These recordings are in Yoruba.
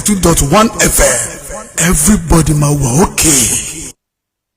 92.1 FM, everybody máa wà okay.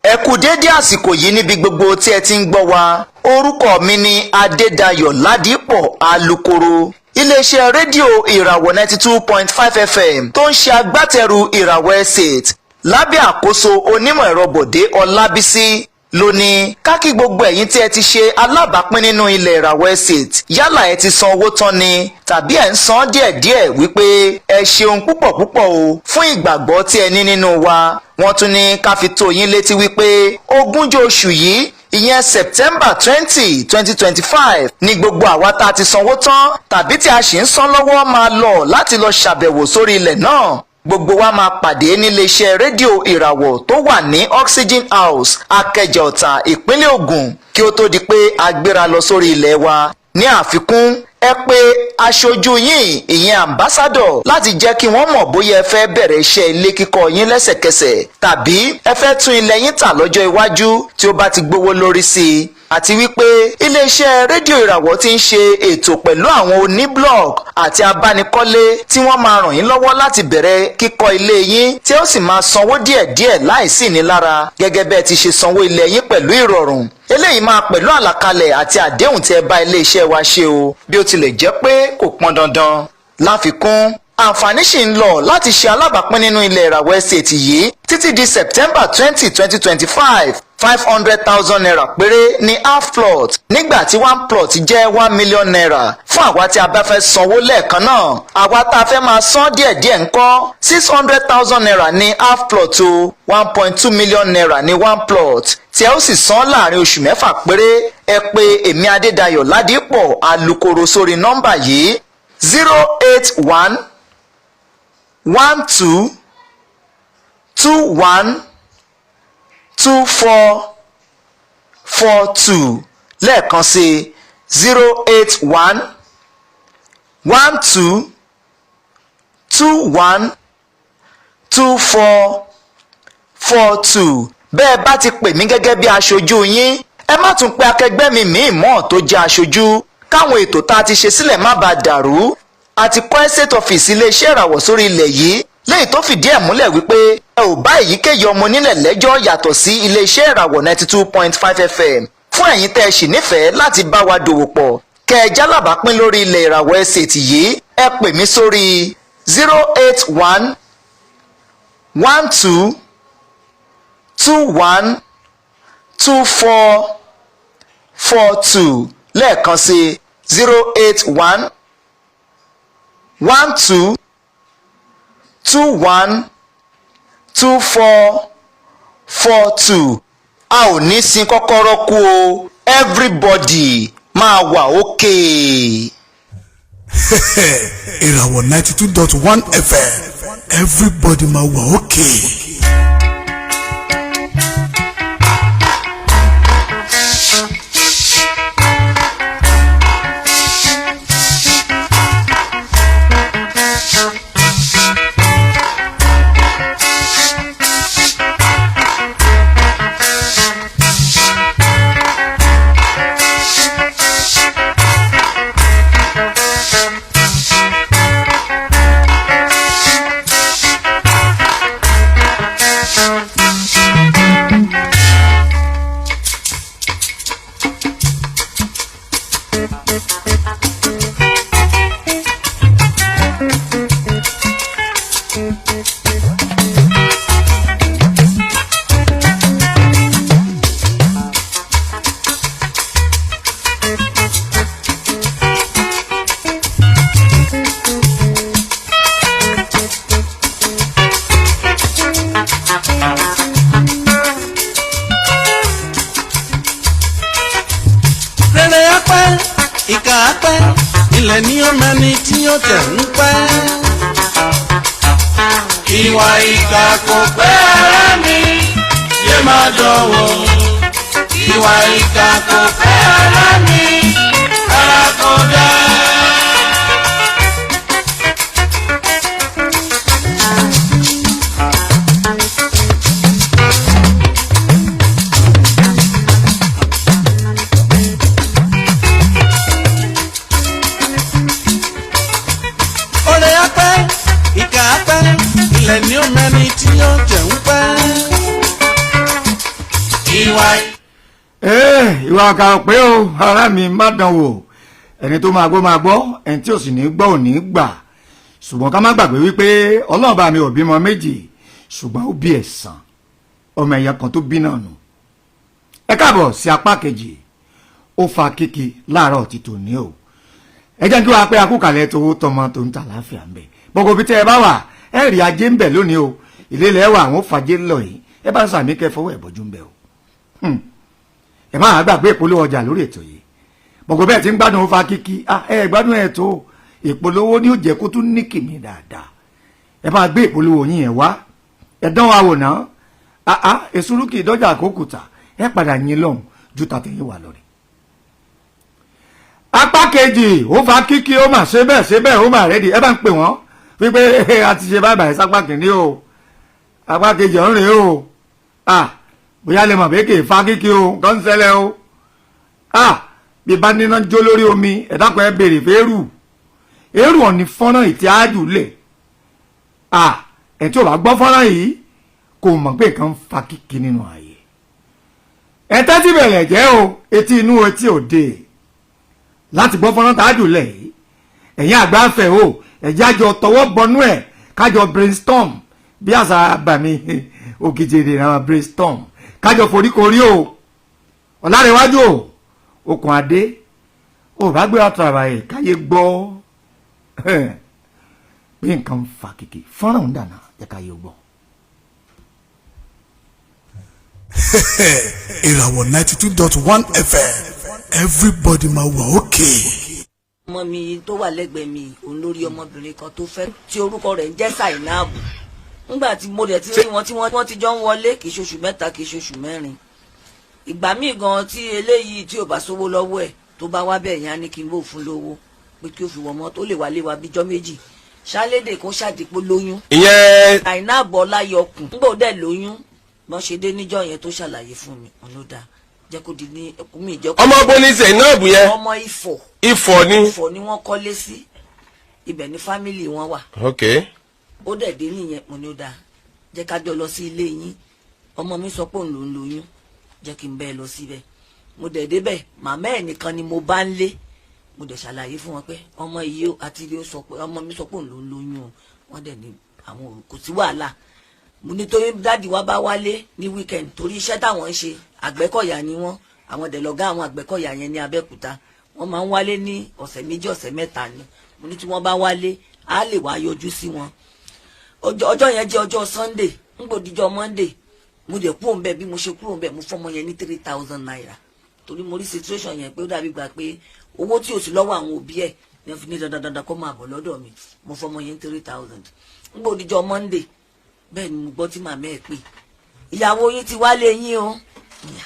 Ẹ kú déédé àsìkò yìí níbi gbogbo tí ẹ ti ń gbọ́ wa. Orúkọ mi ni Adédayọ̀ Ládìpọ̀, alukoro iléeṣẹ́ rédíò Ìràwọ̀ 92.5 FM tó ń ṣe agbátẹrù Ìràwọ̀ Estate lábẹ́ àkóso onímọ̀ ẹ̀rọ Bọ̀dé Ọlábísí lónìí. Ká kí gbogbo ẹ̀yin tí ẹ ti ṣe alábàápín nínú ilẹ̀ Ìràwọ̀ Estate, yálà ẹ ti san owó tán ni tàbí ẹ̀ ń san díẹ̀díẹ̀, wípé ẹ ṣeun púpọ̀ púpọ̀ o fún ìgbàgbọ́ tí ẹ ní nínú wa. Wọ́n tún ní ká fi tó yín létí wípé ogúnjọ́ oṣù yìí, ìyẹn September 20, 2025, ní gbogbo àwa tá a ti sanwó tán tàbí tí a sì ń san lọ́wọ́ máa lọ láti lọ ṣàbẹ̀wò sórí ilẹ̀ náà. Gbogbo wa máa pàdé níléeṣẹ́ rédíò Ìràwọ̀ tó wà ní Oxygen House, Akẹjà, Ọ̀tà, ìpínlẹ̀ Ògùn, kí ó tó di pé a gbéra lọ sórí ilẹ̀ wa. Ní àfikún, ẹ pé aṣojú yín, ìyẹn ambassador, láti jẹ́ kí wọ́n mọ̀ bóyá ẹ fẹ́ bẹ̀rẹ̀ iṣẹ́ ilé kíkọ́ yín lẹ́sẹ̀kẹsẹ̀ tàbí ẹ fẹ́ tún ilẹ̀ yín tà lọ́jọ́ iwájú tí ó bá ti gbówó lórí sí i, àti wípé iléeṣẹ́ rédíò Ìràwọ̀ ti ń ṣe ètò pẹ̀lú àwọn oní-block àti abánikọ́lé tí wọ́n máa ràn yín lọ́wọ́ láti bẹ̀rẹ̀ kíkọ́ ilé yín, tí ó sì máa sanwó díẹ̀díẹ̀ láìsí ìnilára, gẹ́gẹ́ bẹ́ẹ̀ ti ṣe sanwó ilẹ̀ yín pẹ̀lú ìrọ̀rùn. Eléyìí máa pẹ̀lú àlàkalẹ̀ àti àdéhùn tí ẹ bá iléeṣẹ́ wa ṣe o, bí ó tilẹ̀ jẹ́ pé kò pọn dandan. Láfikún, àǹfààní sì ń lọ láti ṣe alábàápín nínú ilẹ̀ Ìràwọ̀ Estate yìí títí di September 20, 2025. ₦500,000 péré ní half plot, nígbà tí one plot jẹ́ ₦1 million fún àwa tí a bá fẹ́ sanwó lẹ́ẹ̀kan náà. Àwa tá a fẹ́ máa san díẹ̀díẹ̀ ńkọ́? ₦600,000 ní half plot o, ₦1.2 million ní one plot, tí ẹ ó sì san láàrin oṣù 6 péré. Ẹ pè èmi Adédayọ̀ Ládìpọ̀, alukoro, sórí nọ́mbà yìí: 08112212442. Lẹ́ẹ̀kan sí: 08112212442. Bẹ́ẹ̀ bá ti pè mí gẹ́gẹ́ bí aṣojú yín, ẹ má tún pe akẹgbẹ́ mi míì mọ́ tó jẹ́ aṣojú, káwọn ètò tá a ti ṣe sílẹ̀ má bàa dàrú. A ti kọ́ estate office iléeṣẹ́ Ìràwọ̀ sórí ilẹ̀ yìí, léyìí tó fìdí ẹ̀ múlẹ̀ wípé ẹ ò bá èyíkéyìí ọmọ onílẹ̀ lẹ́jọ́ yàtọ̀ sí iléeṣẹ́ Ìràwọ̀ 92.5 FM. Fún ẹ̀yin tẹ́ ẹ sì nífẹ̀ẹ́ láti bá wa dòwò pọ̀, kẹ́ ẹ jálábàápín lórí ilẹ̀ Ìràwọ̀ Estate yìí, ẹ pè mí sórí 08112212442. Lẹ́ẹ̀kan sí: 08112212442. A ò ní sin kọ́kọ́rọ́ kú o. Everybody máa wà okay. Ìràwọ̀ 92.1 FM, everybody máa wà okay. Rere apẹ́, ìkà apẹ́, ilẹ̀ ní ó mẹ́ni tí ó tẹ̀ ń pẹ́. Ìwà ìkà kò pẹ́, ara mi yé máa dánwò. Ìwà ìkà kò pẹ́, ara mi, ara kò dá. Olè apẹ́, ìkà apẹ́. tí ó jẹ̀ ń pẹ́. Ìwà Ee, ìwà ọ̀kà ò pé o, ará mi, má dán wò. Ẹni tó máa gbọ́ máa gbọ́, ẹni tí ò sì ní gbọ́ ò ní gbà. Ṣùgbọ́n ká má gbàgbé wípé Ọlọ́run bá mi ò bímọ méjì, ṣùgbọ́n ó bí ẹ̀san ọmọ ẹ̀yà kan tó bí náà nù. Ẹ káàbọ̀ sí apá kejì ó fa kíkì láàárọ̀ ti tòní o. Ẹ jẹ́ kí wàá pé akúkàlẹ̀ tó tọmọ tó ń tà láàfíà ń bẹ̀. Gbogbo bí tẹ́ ẹ bá wà, ẹ rí ajé ń bẹ̀ lónìí o. Ilé ilẹ̀ wà, àwọn fàájé lọ yìí. Ẹ bá ń sàmì kẹ́ fọwọ́ ẹ̀ bọ́jú ń bẹ̀ o. Ẹ máa gbàgbé ìpolówó ọjà lórí ètò yìí. Gbogbo bẹ́ẹ̀ tí ń gbádùn ó fa kíkí, ẹ gbádùn ẹ̀ tó. Ìpolówó ní ó jẹ́ kó tún ní kìmí dáadáa. Ẹ máa gbé ìpolówó yín ẹ̀ wá, ẹ dán wa wò ná. Èsúrú kì í dọ́jà àkókò tà. Ẹ padà yín lọ́hùn ju tàtẹ̀yìn wà lọ rẹ̀. Apá kejì ó fa kíkí, ó mà ṣe bẹ́ẹ̀ ṣe bẹ́ẹ̀, ó mà ready. Ẹ bá ń pè wọ́n wípé a ti ṣe báyìí báyìí sápá kìíní o, apá kejì ọ̀hún rèé o. Bóyá lè mọ̀ pé kì í fa kíkí o, nǹkan ń ṣẹlẹ̀ o. Bí bá níná jó lórí omi, ẹ dákun, ẹ béèrè fẹ́ẹ́rù èrù ọ̀ní fọ́nrán ìtì ájù lẹ̀. Ẹ̀ tí ò bá gbọ́ fọ́nrán yìí kò mọ̀ pé nǹkan ń fa kíkí nínú ààyè. Ẹ tẹ́tí bẹ̀rẹ̀ jẹ́ o, etí inú etí òde láti gbọ́ fọ́nrán tájù lẹ̀ yìí. Ẹ̀yin àgbàfẹ́ o, ẹ̀jẹ̀ àjọ tọwọ́ bọnú ẹ̀, kájọ brainstorm bí àṣà bàmí òkìjèrè náà, brainstorm, kájọ foríkorí o. Ọ̀làrẹ̀wájú o, okùn adé ò bá gbé ọ̀tọ̀ àbàyè káyé gbọ́ bí nǹkan ń fa kìkì. Fọ́nrán ń dànà, jẹ́ káyé gbọ́. Ìràwọ̀ 92.1 FM, everybody máa wà okay. Ọmọ mi tó wà lẹ́gbẹ̀ẹ́ mi, òun lórí ọmọbìnrin kan tó fẹ́ tí orúkọ rẹ̀ ń jẹ́ Zainabu. Nígbà tí mo dẹ̀ ti rí wọn tí wọ́n ti jọ ń wọlé, kì í ṣoṣù 3, kì í ṣoṣù 4. Ìgbà míì gan tí eléyìí tí ò bá sówó lọ́wọ́ ẹ̀, tó bá wá bẹ́ẹ̀ yẹn, á ní kí n bò fún lówó pé kí ó fi wọ̀ mọ́ tó lè wálé wa bíjọ́ méjì ṣálédè kó ṣàdìpọ̀ lóyún. Ìyẹn Zainabu Ọláyọkùn nígbà ó dẹ̀ lóyún, bọ́n ṣe dé níjọ́ yẹn tó ṣàlàyé fún mi, òun ló dáa jẹ́ kó di ní ẹkún mi jẹ́ kó. Ọmọ bóni Zainab yẹn? Ọmọ Ifọ̀. Ifọ̀ ni? Ifọ̀ ni wọ́n kọ́lé sí, ibẹ̀ ni family wọn wà. Ó dẹ̀ dé nìyẹn, mo ní ó dáa, jẹ́ ká jọ lọ sí ilé yín. Ọmọ mi sọ pé òun ló ń lóyún, jẹ́ kí n bẹ́ẹ̀ lọ síbẹ̀. Mo dẹ̀ débẹ̀, màmá ẹ̀ nìkan ni mo bá ń lé. Mo dẹ̀ ṣàlàyé fún wọn pé ọmọ yìí ó àti ilé ó sọ pé ọmọ mi sọ pé òun ló ń lóyún o. Wọ́n dẹ̀ ní àwọn kò sí wàhálà. Mo ní torí daddy wa bá wálé ní weekend, torí iṣẹ́ táwọn ń ṣe, Àgbẹ̀kọ̀yà ni wọ́n, àwọn dẹ̀ lọ́gá àwọn Àgbẹ̀kọ̀yà yẹn ní Abẹ́òkúta. Wọ́n máa ń wálé ní ọ̀sẹ̀ 2, ọ̀sẹ̀ 3 ni. Mo ní tí wọ́n bá wálé, á lè wá yọjú sí wọn. Ọjọ́ yẹn jẹ́ ọjọ́ Sunday. Ngbòdìjọ́ Monday, mo dẹ̀ kúrò ńbẹ̀. Bí mo ṣe kúrò ńbẹ̀, mo fọ́mọ yẹn ní ₦3,000, torí mo rí situation yẹn pé ó dàbí gbà pé owó tí ò sí lọ́wọ́ àwọn òbí ẹ̀ ní wọ́n fi ní dandan dandan kó máa bọ̀ lọ́dọ̀ mi. Mo fọ́mọ yẹn ní 3,000. Ngbòdìjọ́ Monday, bẹ́ẹ̀ ni mo gbọ́ tí màmá ẹ̀ pè, "Ìyàwó yín ti wálé yín o."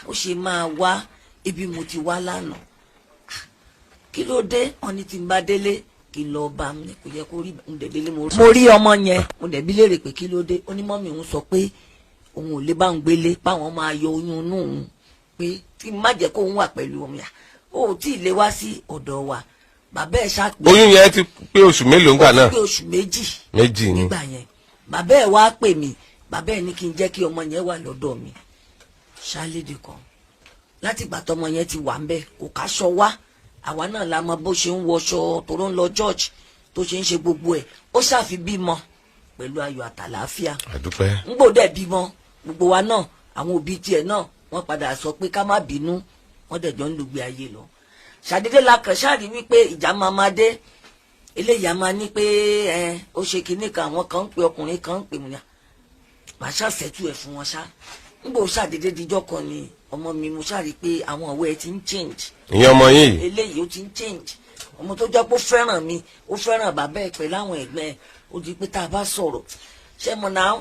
Ó ṣe máa wá ibi mo ti wá lánàá? Kí ló dé? Wọn ní tí n bá délé kí n lọ bá mi, kò yẹ kó rí n dẹ̀ délé. Mo rí ọmọ yẹn, mo dẹ̀ bí léèrè pé kí ló dé. Ó ní mummy òun sọ pé òun ò lè bá òun gbélé, páwọn máa yọ oyún inú òun, pé tí má jẹ́ kó òun wà pẹ̀lú òun. Yà ó tí ì lè wá sí ọ̀dọ̀ wa. Bàbá ẹ̀ ṣàpè. Oyún yẹn ti pé oṣù mélòó ńgbà náà? Ó ti pé oṣù 2. Méjì ni. Nígbà yẹn, bàbá ẹ̀ wá pè mí. Bàbá ẹ̀ ní kí n jẹ́ kí ọmọ yẹn wà lọ́dọ̀ mi ṣálédè kan. Láti ìgbà tọmọ yẹn ti wà ń bẹ, kò káṣọ wá. Àwa náà la mọ bó ṣe ń wọṣọ tó ń lọ church, tó ṣe ń ṣe gbogbo ẹ̀. Ó ṣàfi bímọ pẹ̀lú ayọ̀ àtàlàáfíà. Àdúpẹ́. Ń gbòdẹ̀ bímọ, gbogbo wa náà, àwọn òbí tiẹ̀ náà, wọ́n padà sọ pé ká má bínú. Wọ́n dẹ̀ jọ ń lùgbé ayé lọ. Ṣàdédé la kàn ṣáà rí wípé ìjà máa máa dé. Eléyìí a máa ní pé ẹ ó ṣe kinní kan, àwọn kan ń pe ọkùnrin kan ń pè mí, màá ṣàṣẹ́tù ẹ̀ fún wọn ṣá. Ń gbò ṣàdédé dijọ́ kan ni ọmọ mi, mo ṣáà rí pé àwọn ọ̀wẹ́ ẹ ti ń change. Ìyẹn ọmọ yín yìí? Eléyìí ó ti ń change. Ọmọ tó jẹ́ pé ó fẹ́ràn mi, ó fẹ́ràn bàbá ẹ̀ pẹ̀lú àwọn ẹ̀gbọ́n ẹ̀, ó di pé tá a bá sọ̀rọ̀, ṣé mo náà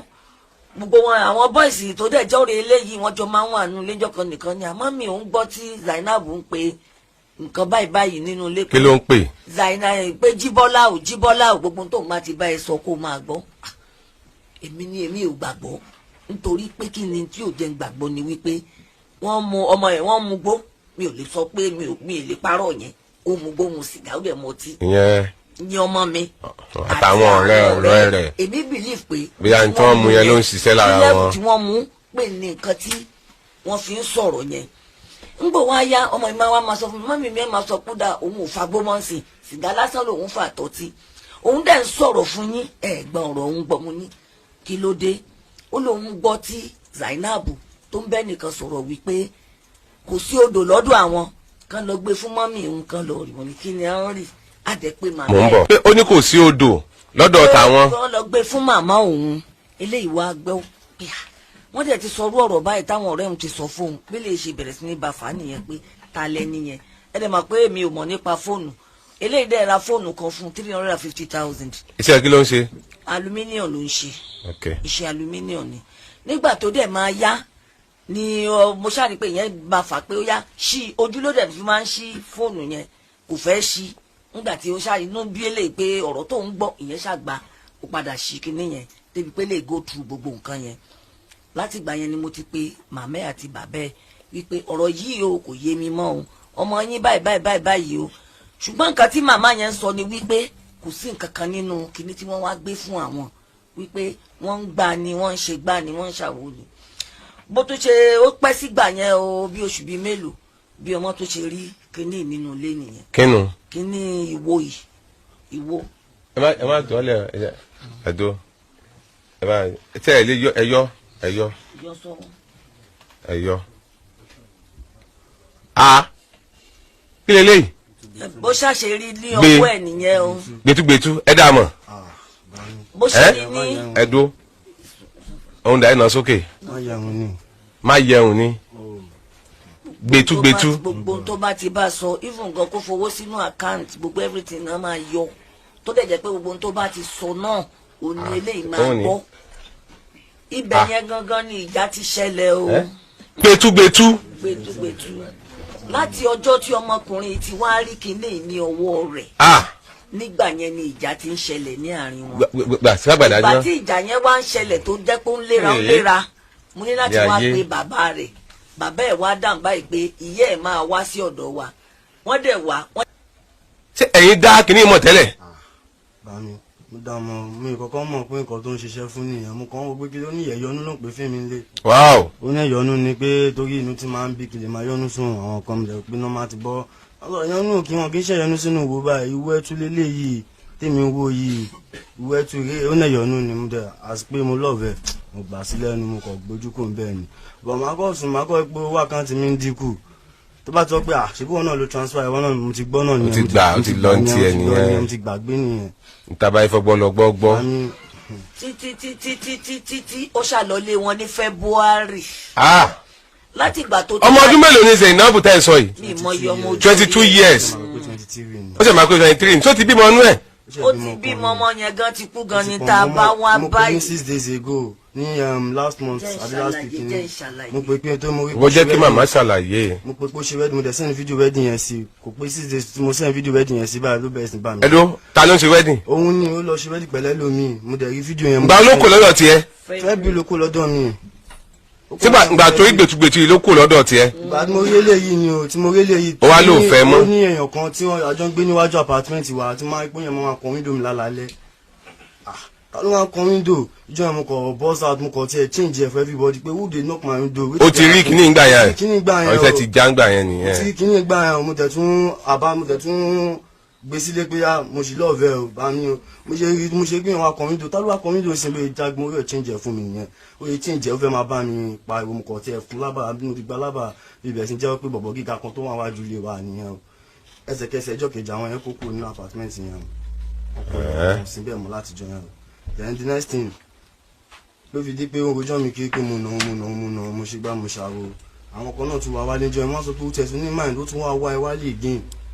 gbogbo wọn, àwọn boys tó dẹ̀ jọ́rìí eléyìí, wọ́n jọ máa ń wà nínú iléjọ́ kan nìkan ni. Àmọ́ mi ò ń gbọ́ tí Zainab ń pe nǹkan báyìí báyìí nínú ilé. Kí ló ń pè? Zainab pé Jíbọ́lá ò, Jíbọ́lá ò, gbogbo tó máa ti bá ẹ sọ kó máa gbọ́. Ah, èmi ni èmi ò gbàgbọ́, nítorí pé kí ni tí ò jẹ́ ń gbàgbọ́ ni wípé wọ́n mu ọmọ yẹn, wọ́n mu gbó. Mi ò lè sọ pé mi ò lè parọ́ yẹn. Ó mu gbó, mu sìgá, ó dẹ̀ mu ọtí. Ìyẹn Ní ọmọ mi Àtàwọn ọ̀rẹ́ ọ̀rẹ́ rẹ̀. Èmi believe pé Bóyá n tí wọ́n mú yẹn ló ń ṣiṣẹ́ lára level wọn. Tí wọ́n mú pé ní nǹkan tí wọ́n fi ń sọ̀rọ̀ yẹn ń gbò wá yá, ọmọ mi máa wá máa sọ fún mi, mummy mi máa sọ kúdà òun ò fagbó mọ́ sí, sìgá lásán lòun fà tọ́tí. Òun dẹ̀ ń sọ̀rọ̀ fún yín, ẹ̀gbọ́n ọ̀rọ̀ òun gbọ́. Mo ní kí ló dé? Ó lóun gbọ́ tí Zainab tó ń bẹ́ nìkan sọ̀rọ̀ wípé kò sí odò lọ́dọ̀ àwọn kan, lọ gbé fún mummy òun kan lọ rí. Wọn ní kí ni à ń rí àdẹ pé màmá Mò ń bọ̀. Pé ó ní kò sí odò lọ́dọ̀ tàwọn. wọ́n lọ gbé fún màmá òun. Eléyìí wá gbọ́ pé à, wọ́n dẹ̀ ti sọrú ọ̀rọ̀ báyìí táwọn ọ̀rẹ́ òun ti sọ fóun bí lè ṣe bẹ̀rẹ̀ sí ní bá fà á nìyẹn pé ta lẹ́ni yẹn. Ẹ dẹ̀ mọ̀ pé èmi ò mọ̀ nípa fóònù. Eléyìí dẹ̀ ra fóònù kan fún 350,000. Iṣẹ́ kí ló ń ṣe? Aluminium ló ń ṣe. Ok. Iṣẹ́ aluminium ni. Nígbà tó dẹ̀ máa yá ni mo ṣáà rí pé ìyẹn bá fà pé ó yá ṣí ojú ló dẹ̀ fi máa ń ṣí fóònù yẹn, kò fẹ́ ṣí. Nígbà tí ó ṣáà inú bí eléyìí pé ọ̀rọ̀ tó ń gbọ́ ìyẹn ṣàgbà, ó padà ṣí kinní yẹn débi pé lè go through gbogbo nǹkan yẹn. Láti ìgbà yẹn ni mo ti pe màmá ẹ̀ àti bàbá ẹ̀ wípé ọ̀rọ̀ yìí o kò yé mi mọ́ o, ọmọ yín báyìí báyìí báyìí báyìí o. Ṣùgbọ́n nǹkan tí màmá yẹn ń sọ ni wípé kò sí nǹkan kan nínú kinní tí wọ́n wá gbé fún àwọn, wípé wọ́n ń gbà ni, wọ́n ń ṣe gbà ni, wọ́n ń ṣàwò ni. Bó tó ṣe ó pẹ́ sígbà yẹn o, bí oṣù bíi mélòó, bí ọmọ tó ṣe rí kinní nínú ilé nìyẹn. Kínú? Kinní ìwo yìí, ìwo. Ẹ má tọ́ lẹ̀ ẹ ẹ dó ẹ bá tẹ ẹ lé yọ, ẹ yọ, ẹ yọ. Yọ sọ́wọ́. Ẹ yọ. A kí leléyìí? Bó ṣàṣe rí ní Gbé. ọwọ́ ẹ̀ nìyẹn o. Gbẹtugbẹtu ẹ dà mọ̀. Bó ṣe Ẹ rí ní ẹ dó òun dà ẹ nà sókè. Má yà wọn ni. Má yẹun ni gbẹtugbẹtu. Gbogbo tó bá ti bá sọ, even gan kó fowó sínú account, gbogbo everything náà máa yọ, tó dẹ̀ jẹ́ pé gbogbo tó bá ti sọ náà òun ni eléyìí máa Òun ni. gbọ́ ibẹ̀. Yẹn gangan ni ìjà ti ṣẹlẹ̀ o. Ẹ gbẹtugbẹtu. Gbẹtugbẹtu, láti ọjọ́ tí ọmọkùnrin ti wá rí kinní ní ọwọ́ rẹ̀, nígbà yẹn ni ìjà ti ń ṣẹlẹ̀ ní àárín wọn. Gbà sábàdà Ìgbà náà. tí ìjà yẹn wá ń ṣẹlẹ̀ tó jẹ́ pé ó ń léra, ó ń léra, mo ní láti Ní wá ayé. pe bàbá rẹ̀. Bàbá ẹ̀ wá dáhùn báyìí pé ìyá ẹ̀ máa wá sí ọ̀dọ̀ wa. Wọ́n dẹ̀ wá wọ́n. Ṣé ẹ̀yin dá kínní mọ̀ tẹ́lẹ̀? Bá mi, mo dá mọ̀. Mi kọ́kọ́ mọ̀ pé nǹkan tó ń ṣiṣẹ́ fún nìyẹn. Mo kàn ń wo pé kí ló ní ìyẹ̀yọ́nú ló ń pè fún mi lé. Ó ní ẹ̀yọ́nú ni pé torí inú tí máa ń bí kí lè máa yọ́nú sùn àwọn kan lè pé náà máa ti bọ́ ọ̀rọ̀ yọ́nú kí wọn kì í ṣẹ̀yọ́nú sínú ìwò báyìí. Ìwé ẹtú lélẹ̀ yìí tèmi ń wo yìí, ìwé ẹtú rèé. Ó ní ẹ̀yọ́nú ni. Mo dẹ̀ àti pé mo love ẹ̀, mo gbà sí lẹ́nu, mo kàn gbójú kò ń bẹ́ẹ̀ ni bọ̀ máa kọ́ sùn, máa kọ́ pé owó account mi ń dínkù. Tó bá ti sọ pé à ṣebí wọn náà ló transfer ìwọ náà, mo ti gbọ́ náà nìyẹn. Ti gbà, ó ti lọ ní tiẹ̀ mo ti gbọ́. nìyẹn. Mo ti gbàgbé nìyẹn. Ntaba ifọgbọ́ lọ gbọ́ gbọ́. Àmì. Títí títí títí títí ó ṣàlọ́lé wọn ní February. Láti ìgbà tó ti Ọmọ ọdún mélòó ni Zainab tẹ́ ẹ sọ yìí? Mi mọ iye ọmọ ojú. 22 years. 23 ni. Ó sì máa pé 23. Tó ti bímọ inú ẹ̀? Ó ti bímọ, ọmọ yẹn gan ti kú gan ni tá a bá wá Mo pè ní báyìí. 6 days ago ní last month Jẹ́ àbí last ìṣàlàyé, week ni jẹ́ ìṣàlàyé. mo pè pé tó mo rí. Wọ́n jẹ́ kí màmá ṣàlàyé. Mo pè pé ó ṣe wedding, mo dẹ̀ send video wedding yẹn sí. Kò pé 6 days tí mo send video wedding yẹn sí báyìí ló bẹ̀rẹ̀ sí bá mi. Ẹ̀dọ́, ta ló ń ṣe wedding? Òun ni ó lọ ṣe wedding pẹ̀lẹ́ lómi. Mo dẹ̀ rí fídíò yẹn. Ìgbà ló kò lọ́dọ̀ tiẹ̀? February ló kó lọ́dọ̀ mi. Sígbà ìgbà tó gbẹtugbẹtu yìí ló kò lọ́dọ̀ tiẹ̀? Ìgbà tí mo rí eléyìí ni o, tí mo rí eléyìí. Ó wá lóò fẹ́ mọ́. Ó ní èèyàn kan tí wọ́n àjọ ń gbé níwájú apartment wa tí máa ń pín yẹn, máa kan window mi lálálẹ́. Ah, ta ló máa kan window ìjọ yẹn? Mo kọ̀ burst out, mo kọ̀ tiẹ̀ change ẹ̀ for everybody pé who dey knock my window. Ó ti rí kíní ìgbà yẹn? Kíní ìgbà yẹn o. Ọ̀sẹ̀ ti já ńgbà yẹn Mo nìyẹn. ti rí kíní ìgbà yẹn o. Mo tẹ̀ tún àbá, mo tẹ̀ tún gbé sílé pé ah, mo sì love ẹ o, bá mi o. Mo ṣe rí, mo ṣe gbé wọn kan window, ta ló wá kan window sí lóye jágbó mo rí ẹ̀ change ẹ̀ fún mi nìyẹn. Ó yẹ change ẹ̀, ó fẹ́ máa bá mi pariwo. Mo kọ̀ tiẹ̀ fún lábàá bí mo ti gba lábàá bí ibẹ̀ sí jẹ́ pé bọ̀bọ̀ gíga kan tó wà wájú ilé wa nìyẹn o. Ẹsẹ̀kẹsẹ̀ ẹjọ́ kejì, àwọn yẹn kó kúrò nínú apartment yẹn o. Ọkọ síbẹ̀ mọ́ láti jọ yẹn o. Then the next thing ló fi di pé ó rojọ́ mi kiri pé mo nà ó, mo nà ó, mo nà ó, mo ṣe gbá, mo ṣàwo. Àwọn kan náà tún wá wálé jọ ẹ. Wọ́n sọ pé ó tẹ̀sùn ní mind, ó tún wá wá ẹ wálé again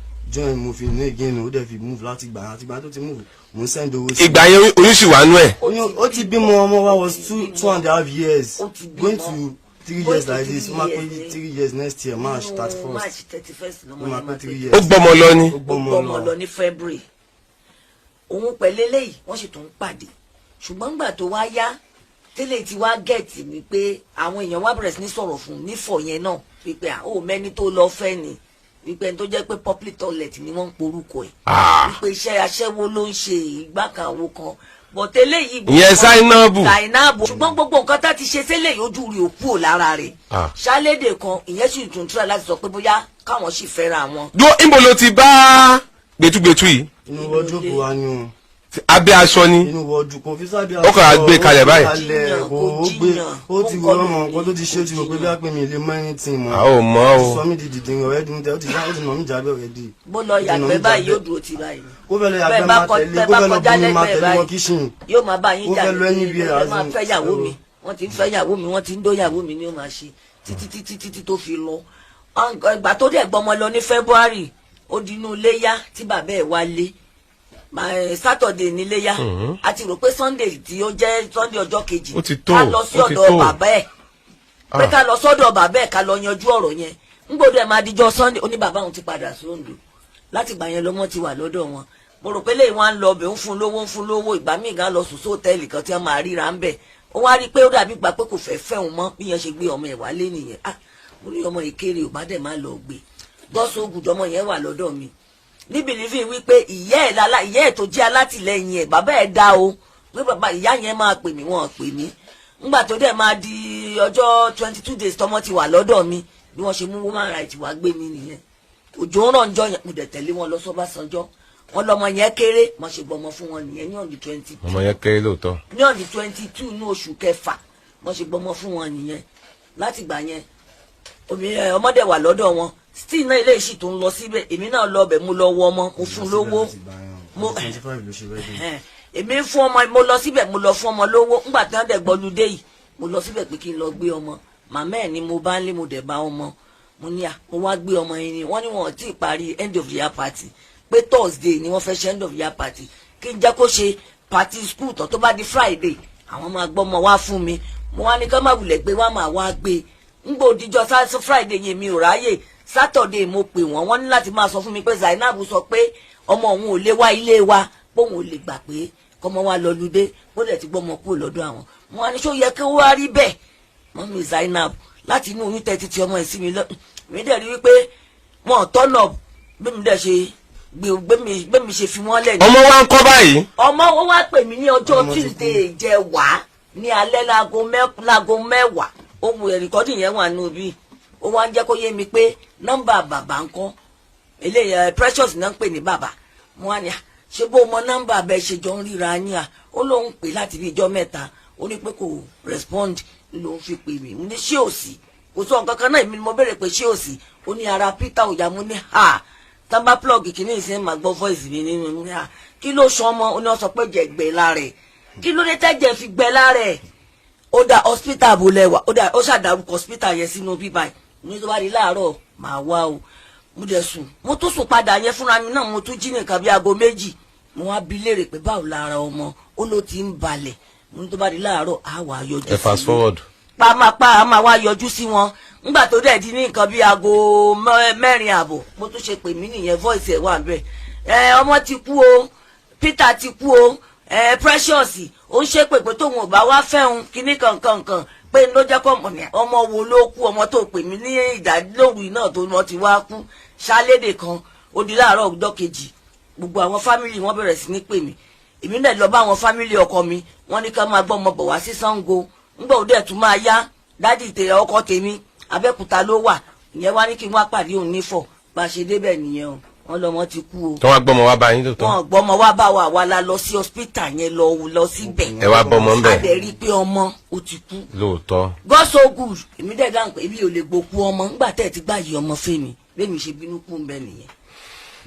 jọ ẹ. Mo fi ní again, ó dẹ̀ fi move. Láti gbà, àti gbà tó ti move, mo ń send owó sí. Ìgbà yẹn oyún sì wà nú ẹ̀? Oyún, ó ti bímọ. Ọmọ wa was 2.5 years Ó ti bímọ. going to 3 Going years to like three this. Ó máa pé years. 3 years next year, March 31st. March 31st ló Ó máa pé three Ó years. gbọ́mọ lọ ni? Ó Ó gbọ́mọ gbọ́mọ lọ. lọ ní February. Òun pẹ̀lú eléyìí wọ́n sì tún ń pàdé, ṣùgbọ́n gbà tó wá yá tẹ́lẹ̀ tí wá get mi pé àwọn èèyàn wá bẹ̀rẹ̀ sí ní sọ̀rọ̀ fún un nífọ̀ yẹn náà wípé à ó mẹ́ni tó lọ fẹ́ ni. Wípé ẹni tó jẹ́ pé public toilet ni wọ́n ń porúkọ ẹ̀, wípé iṣẹ́ aṣẹ́wó ló ń ṣe, ìgbà kan àwo kan bọ̀tẹ́ eléyìí. Ìyẹn Zainabu. Zainabu. Ṣùgbọ́n gbogbo nǹkan tá ti ṣe sílẹ̀ yìí, ojú rí òkú ò lára rẹ̀. Ṣálédè kan, ìyẹn sì tún tura láti sọ pé bóyá káwọn sì fẹ́ra wọn. Dúró, níbo ló ti bá gbẹtugbẹtu yìí? Inú wọ́dúrópù wa ni o. Abẹ́ aṣọ ni? Inú wọ́dù, kò fi sábẹ́. Ó kàn á gbé kalẹ̀ báyìí. Kalẹ̀ kò ó gbé, ó ti wọ ọmọ nǹkan tó ti ṣe, ó ti rò pé bí a pè mí lè mọ anything mọ́. A ò mọ̀ o. Ó ti sọ mí di dìdìrín already, mo tẹ ó ti já, ó ti nà mí jábẹ́ already. Bó lọ yàgbẹ́ báyìí, yóò dúró ti báyìí. Kó fẹ́ lọ yàgbẹ́, Bẹ́ẹ̀ bá máa tẹ̀lé. bẹ́ẹ̀ Kó bá fẹ́ lọ kọjá bomi, máa lẹ́gbẹ̀ẹ́ tẹ̀lé wọn báyìí, kíṣìn. yóò máa bá yín Ó jà fẹ́ lọ ní anywhere, ẹ máa as in, fẹ́ yàwó mi, wọ́n ti ń fẹ́ yàwó mi, wọ́n ti ń dóyàwó mi ni ó máa ṣe títí títí títí tó fi lọ. Ìgbà tó dẹ̀ gbọ́mọ lọ ní February, ó di inú iléyá tí bàbá ẹ̀ wálé. Saturday níléyá, a ti rò pé Sunday tí ó jẹ́ Sunday ọjọ́ kejì, Ó ti tó, ká lọ sí ó ti ọ̀dọ̀ tó. bàbá ẹ̀, pé ká lọ sọ́dọ̀ bàbá ẹ̀, ká lọ yanjú ọ̀rọ̀ yẹn. Ngbọ́dọ̀ ẹ̀ máa dijọ́ Sunday, ó ní bàbá òun ti padà sí Oǹdó. Láti gbà yẹn lọ́mọ ti wà lọ́dọ̀ wọn. Mo rò pé lẹ́yìn wọn á lọ ọbẹ̀, ń fún lówó, ń fún lówó. Ìgbà míì gan lọ sùn sí hòtẹ́ẹ̀lì kan tí wọ́n máa ríra ń bẹ̀. Ó wá rí i pé ó dàbí gbà pé kò fẹ́ fẹ́ òun mọ́. Bí yẹn ṣe gbé ọmọ ẹ̀ wálé nìyẹn. Ah, mo ní ọmọ ìkéré ò bá dẹ̀ má lọ gbé gọ́sọ̀ ògùdọ̀. Ọmọ yẹn wà lọ́dọ̀ mi níbi nífi wípé ìyá ẹ̀ lálá, ìyá ẹ̀ tó jẹ́ alátìlẹyìn ẹ̀, bàbá ẹ̀ dá o, pé bàbá ìyá yẹn máa pè mí, wọ́n pè mí. Ńgbà tó dẹ̀ máa di ọjọ́ 22 days tọmọ ti wà lọ́dọ̀ mi, bí wọ́n ṣe mú woman right wá gbé mi nìyẹn. Òjò ń rọ̀ ńjọ́ yẹn, mo dẹ̀ tẹ̀lé wọn lọ sọ́bàṣánjọ́. Wọn lọmọ yẹn kéré. Mo ṣe gbọmọ fún wọn nìyẹn ní on the 22. Ọmọ yẹn kéré lóòótọ́. Ní on the 22 ní oṣù kẹfà, mo ṣe gbọmọ fún wọn nìyẹn. Láti gbà yẹn, obìnrin ọmọdé wà lọ́dọ̀ wọn still náà. Ilé ìṣì tó ń lọ síbẹ̀, èmi náà lọ bẹ̀, mo lọ wọ ọmọ, mo fún lówó mo 25 ló ṣe wedding. Ẹ̀hẹ́n. Èmi ń fún ọmọ, mo lọ síbẹ̀, mo lọ fún ọmọ lówó. Ńgbà tí wọ́n dẹ̀ gbọ́ludé yìí, mo lọ síbẹ̀ pé kí n lọ gbé ọmọ. Màmá ẹ̀ ni mo bá ń lé, mo dẹ̀ bá ọmọ. Mo ní à, mo wá gbé ọmọ yẹn ni. Wọ́n ní wọn ò tí ì parí end of year party, pé Thursday ni wọ́n fẹ́ ṣe end of year party, kí n jẹ́ kó ṣe party school tán, tó bá di Friday, àwọn máa gbọ́ ọmọ wá fún mi. Mo wá ní ká má wulẹ̀ gbé wá, máa wá gbé. Ngbò òdìjọ́ Friday yẹn, mi ò ráyè. Saturday mo pè wọ́n, wọ́n ní láti máa sọ fún mi pé Zainab sọ pé ọmọ òun ò lè wá ilé wa, pé òun ò lè gbà pé kọ́mọ wa lọ ludé, bó dẹ̀ ti gbọ́mọ kúrò lọ́dọ̀ àwọn. Mo wá ní ṣó yẹ kí ó wá rí bẹ́ẹ̀, mummy Zainab? Láti inú oyún tẹ́tí tí ọmọ ẹ̀ sí mi lọ, mi dẹ̀ rí wípé wọn ò tọ́nà bí mi dẹ̀ ṣe gbé mi ṣe fi wọ́n lẹ̀ ní. Ọmọ wa ń kọ́ báyìí? Ọmọ wọn wá pè mí ní ọjọ́ Ọmọ ti kú. Tuesday jẹ wá ní alẹ́ láago 10. Ohun record yẹn wà nù bí ó wá ń jẹ́ kó yé mi pé nọ́mbà bàbá ń kọ́ eléyìí Precious náà ń pè ní bàbá. Mo wá ní à, ṣé bó mọ nọ́mbà bẹ́ẹ̀ ṣe jọ ń ríra yín? À, ó lóun pè láti bí ijọ́ mẹ́ta, ó ní pé kò respond lòun fi pè mí. Mo ní ṣé ò sí? Kò sọ nǹkan kan náà. Èmi ni mo béèrè pé ṣé ò sí. Ó ní ara Peter ò yá. Mo ní ha, tá bá plug kìíní ìsìn, máa gbọ́ voice mi nínú. Mo ní ha, kí ló sọ ọmọ? Ó ní wọ́n sọ pé jẹ̀ gbẹ lára ẹ̀. Kí ló dé tẹ́jẹ̀ fi gbẹ lára ẹ̀? Ó dá hospital bó lẹ́wà, ó dá, ó ṣàdárúkọ hospital yẹn sínú bíbá ẹ̀. Ní tó bá di láàárọ̀, màá wá o. Mo dẹ̀ sùn, mo tún sùn padà yẹn fúnra mi náà. Mo tún jí nìkan bí aago 2. Mo wá bi léèrè pé báwo lára ọmọ. Ó ló ti ń balẹ̀. Mo ní tó bá di láàárọ̀, á wà yọjú Ẹ fast sí i. forward. Pàápàá a máa wá yọjú sí wọn. Ńgbà tó dẹ̀ di ní nǹkan bí aago 4:30, mo tún ṣe pè mí nìyẹn. Voice ẹ̀ wà ń bẹ̀. Ẹ ọmọ ti kú o, Peter ti kú o. Ẹ Precious ó ń ṣépè pé tóun ò bá wá fẹ́hun kíní kankankan, pé ló jẹ́ kọ́ ọmọ ní. Ọmọ wo ló kú? Ọmọ tó pè mí ní ìdádlóru náà tó wọ́n ti wá kú ṣálédè kan. Ó di láàárọ̀ ọjọ́ kejì, gbogbo àwọn family wọn bẹ̀rẹ̀ sí ní pè mí. Èmi náà lọ bá àwọn family ọkọ mi, wọ́n ní ká máa gbọ́ ọmọ bọ̀ wá sí Ṣàngó. Ńgbà ó dẹ̀ tún máa yá, daddy tẹ ọkọ tèmi, Abẹ́òkúta ló wà. Ìyẹn wá ní kí n wá pàdé òun nífọ̀. Bá a ṣe débẹ̀ nìyẹn o, wọ́n lọ́mọ ti kú o. Tí wọ́n gbọ́mọ wá bá yín lóòótọ́? Wọ́n gbọ́mọ wá bá wa, àwa la lọ sí hospital yẹn, lọ síbẹ̀. Ẹ wá bọ́mọ ń A bẹ̀? dẹ̀ rí i pé ọmọ ó ti kú. Lóòótọ́. God so good. Èmi dẹ̀ dáhùn pé èmi ò lè gbókú ọmọ ńgbà tẹ́ ẹ̀ ti gbà yí ọmọ fẹ́mi. Bẹ́ẹ̀ ṣe bínú kú ń bẹ nìyẹn.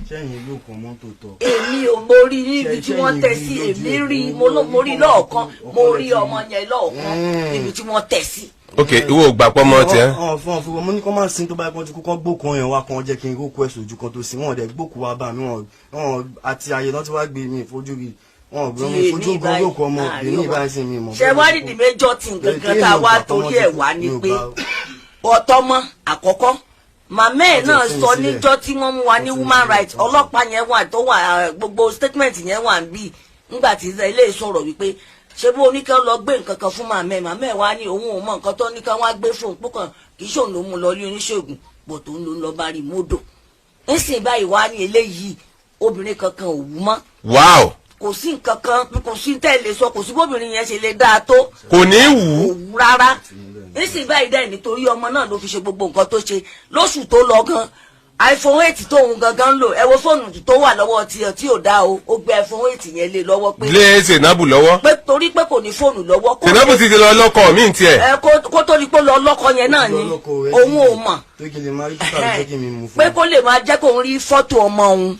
Sẹ́yìn ló kàn mọ́tò tọ̀. Èmi ò, mo rí níbi tí wọ́n tẹ̀ sí. Èmi rí, mo rí lọ́ọ̀kan, mo rí ọmọ yẹn lọ́ọ̀kan níbi tí wọ́n tẹ̀ sí. Ok, ìwọ ò gbà pọ́ mọ́ tiẹ̀? Ọ̀n fún mo ní kọ́ máa sin tó bá yẹ kó ti kú, kọ́ gbókun ọyàn wa kan jẹ́ kí n rókú ẹ̀ sójú kan tó sin. Wọn ò dẹ̀ gbókun wa bá mi, wọn àti àyè náà tí wàá gbé mi ìfojú rí, wọn ò gbé mi ìfojú gan rókun ọmọ èmi ìbáyìí sí mi mọ̀. Ṣe wá rí the major thing gangan tá a wá torí ẹ̀ wá ni pé ọ̀tọ́mọ àkọ́kọ́, màmá ẹ̀ náà Wọ́n ti sọ fún mi sílẹ̀. níjọ́ tí wọ́n mú wa ní Wọ́n ti human fún mi rights sílẹ̀. ọlọ́pàá yẹn wà tó wà, gbogbo statement yẹn wà níbí. Nígbà tí ilé sọ̀rọ̀ wípé ṣé bó oníkan lọ gbé nǹkan kan fún màmá ẹ̀, màmá ẹ̀ wá ní òun ò mọ nǹkan tó ní ká wá gbé fóun púpọ̀, kì í ṣòun ló mú lọ ilé oníṣègùn pọ̀ tó ń lọ bá rí mọ́dọ̀. Nísìnyí báyìí wá ní eléyìí, obìnrin kankan ò wú mọ́. Kò sí nǹkan kan, kò sí tẹ́ lè sọ, kò sí bóbìnrin yẹn ṣe lè dáa tó. Kò ní í wù Kò ú. wú rárá. Nísìnyí báyìí dẹ́, nítorí ọmọ náà ló fi ṣe gbogbo nǹkan tó ṣe lóṣù tó lọ gan. iPhone 8 tóun gangan ń lò, ẹ wo fóònù tó wà lọ́wọ́ tiẹ̀ tí ò dá o, ó gbé iPhone 8 yẹn lé lọ́wọ́ pé Lé Zainabu lọ́wọ́. pé torí pé kò ní fóònù lọ́wọ́ kó Zainabu ti ti lọ lọ́kọ mi tiẹ̀. Ẹ kó tó di pé ó lọ lọ́kọ yẹn náà ni òun ò mọ̀. Tó kí n lè máa rí títà ló jẹ́ kí mi mú fún. Pé kó lè máa jẹ́ kóun rí fọ́tò ọmọ òun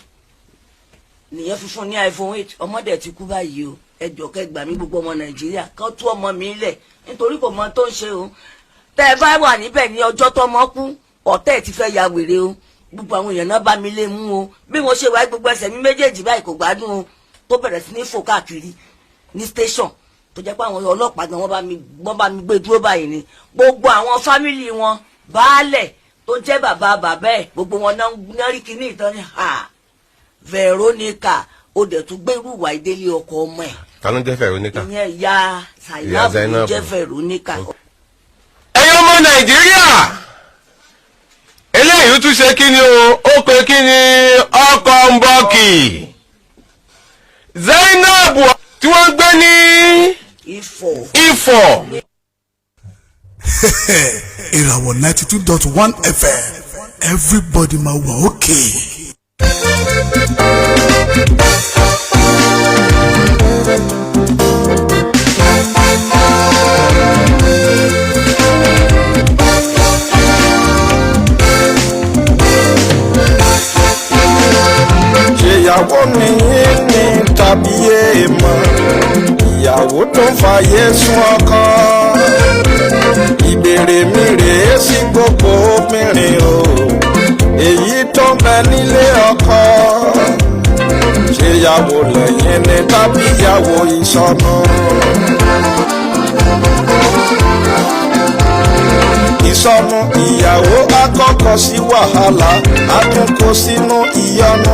nìyẹn, fífún ní iPhone 8. Ọmọdé ti kú báyìí o. Ẹ jọ̀ọ́, kẹ́ gbà mí, gbogbo ọmọ Nàìjíríà, kán tú ọmọ mi lẹ̀, nítorí kò mọ tó ń ṣe o. Tẹ́ ẹ bá wà níbẹ̀ ní ọjọ́ tọ́mọ kú, ọ̀tẹ́ ẹ̀ ti fẹ́ ya wèrè o. Gbogbo àwọn èèyàn náà bá mi lé mú o. Bí mo ṣe wáyé, gbogbo ẹsẹ̀ mi méjèèjì báyìí kò gbádùn o, tó bẹ̀rẹ̀ sí ní fò káàkiri ní station, tó jẹ́ pé àwọn ọlọ́pàá gan wọ́n bá mi gbé dúró báyìí ni. Gbogbo àwọn family wọn, baálẹ̀ tó jẹ́ bàbá bàbá ẹ̀, gbogbo wọn náà rí kíní ìtàn ní ha. Veronica, ó dẹ̀ tún gbé irú ìwà ìdílé ọkọ ọmọ ẹ̀. Ta ló ń jẹ́ Veronica? Ìyẹn ìyá Ìyá Zainab ló Zainab. jẹ́ Veronica. Ẹ̀yin ọmọ Nàìjíríà, eléyìí tún ṣe kí ni o? Ó pe kí ni ọkọ̀ ń bọ̀ kì Zainab tí wọ́n ń gbé ní Ifọ̀. Ifọ̀. Ìràwọ̀ 92.1 FM, everybody ma wà okay. Ṣèyàwó nìyí ni tàbí èèmọ̀ ìyàwó tó ń fàyè sún ọkọ? Ìbéèrè mi rèé sí gbogbo obìnrin o, èyí tó ń bẹ nílé ọkọ: ṣèyàwó lẹ́yìn ni tàbí ìyàwó ìsọnù? Ìsọnù ìyàwó akọ́kọ́ sí wàhálà, àtúnkò sínú ìyọnu,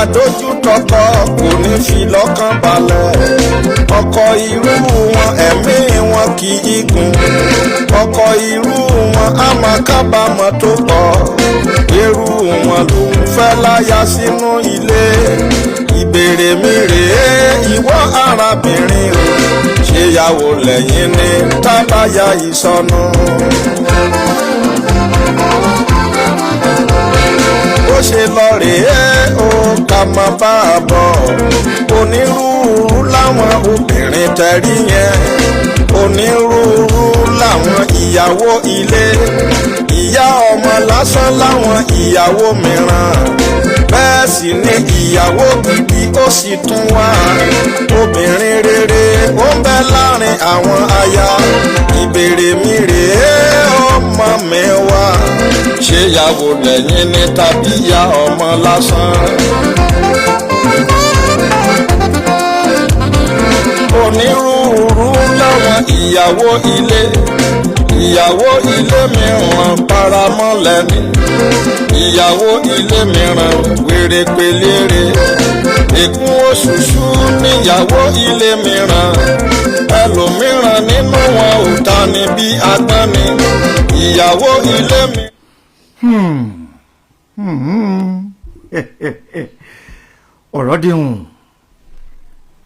àdójútọkọ kò ní fi lọ́kàn balẹ̀. Ọkọ irú wọn, ẹ̀mí wọn kì í gùn. Ọkọ irú wọn á máa kábàámọ̀ tó pọ̀. Irú wọn lòún fẹ́ láya sínú ilé. Ìbéèrè mi rèé, ìwọ arábìnrin o, ṣèyàwó lẹ́yìn ni tábàyà ìsọnù? Bó ṣe lọ rèé o, ká má bá a bọ̀. Onírúurú láwọn obìnrin tẹ̀rí yẹn, onírúurú láwọn ìyàwó ilé. Ìyá ọmọ lásán láwọn ìyàwó mìíràn, bẹ́ẹ̀ sì ni ìyàwó gidi ó sì tún wá. Obìnrin rere ó ń bẹ láàrin àwọn aya. Ìbéèrè mi rèé, ọmọ mi wá: ṣé ìyàwó lẹ́yìn ni tàbí ìyá ọmọ lásán? Onírúurú láwọn ìyàwó ilé. Ìyàwó ilé mìíràn paramọ́lẹ̀ ni, ìyàwó ilé mìíràn wèrè pélére, ègún òṣùṣù níyàwó ilé mìíràn. Ẹlòmíràn nínú wọn ò ta ni bí agbọ́n ni ìyàwó ilé mi. Ọ̀rọ̀ dìhùn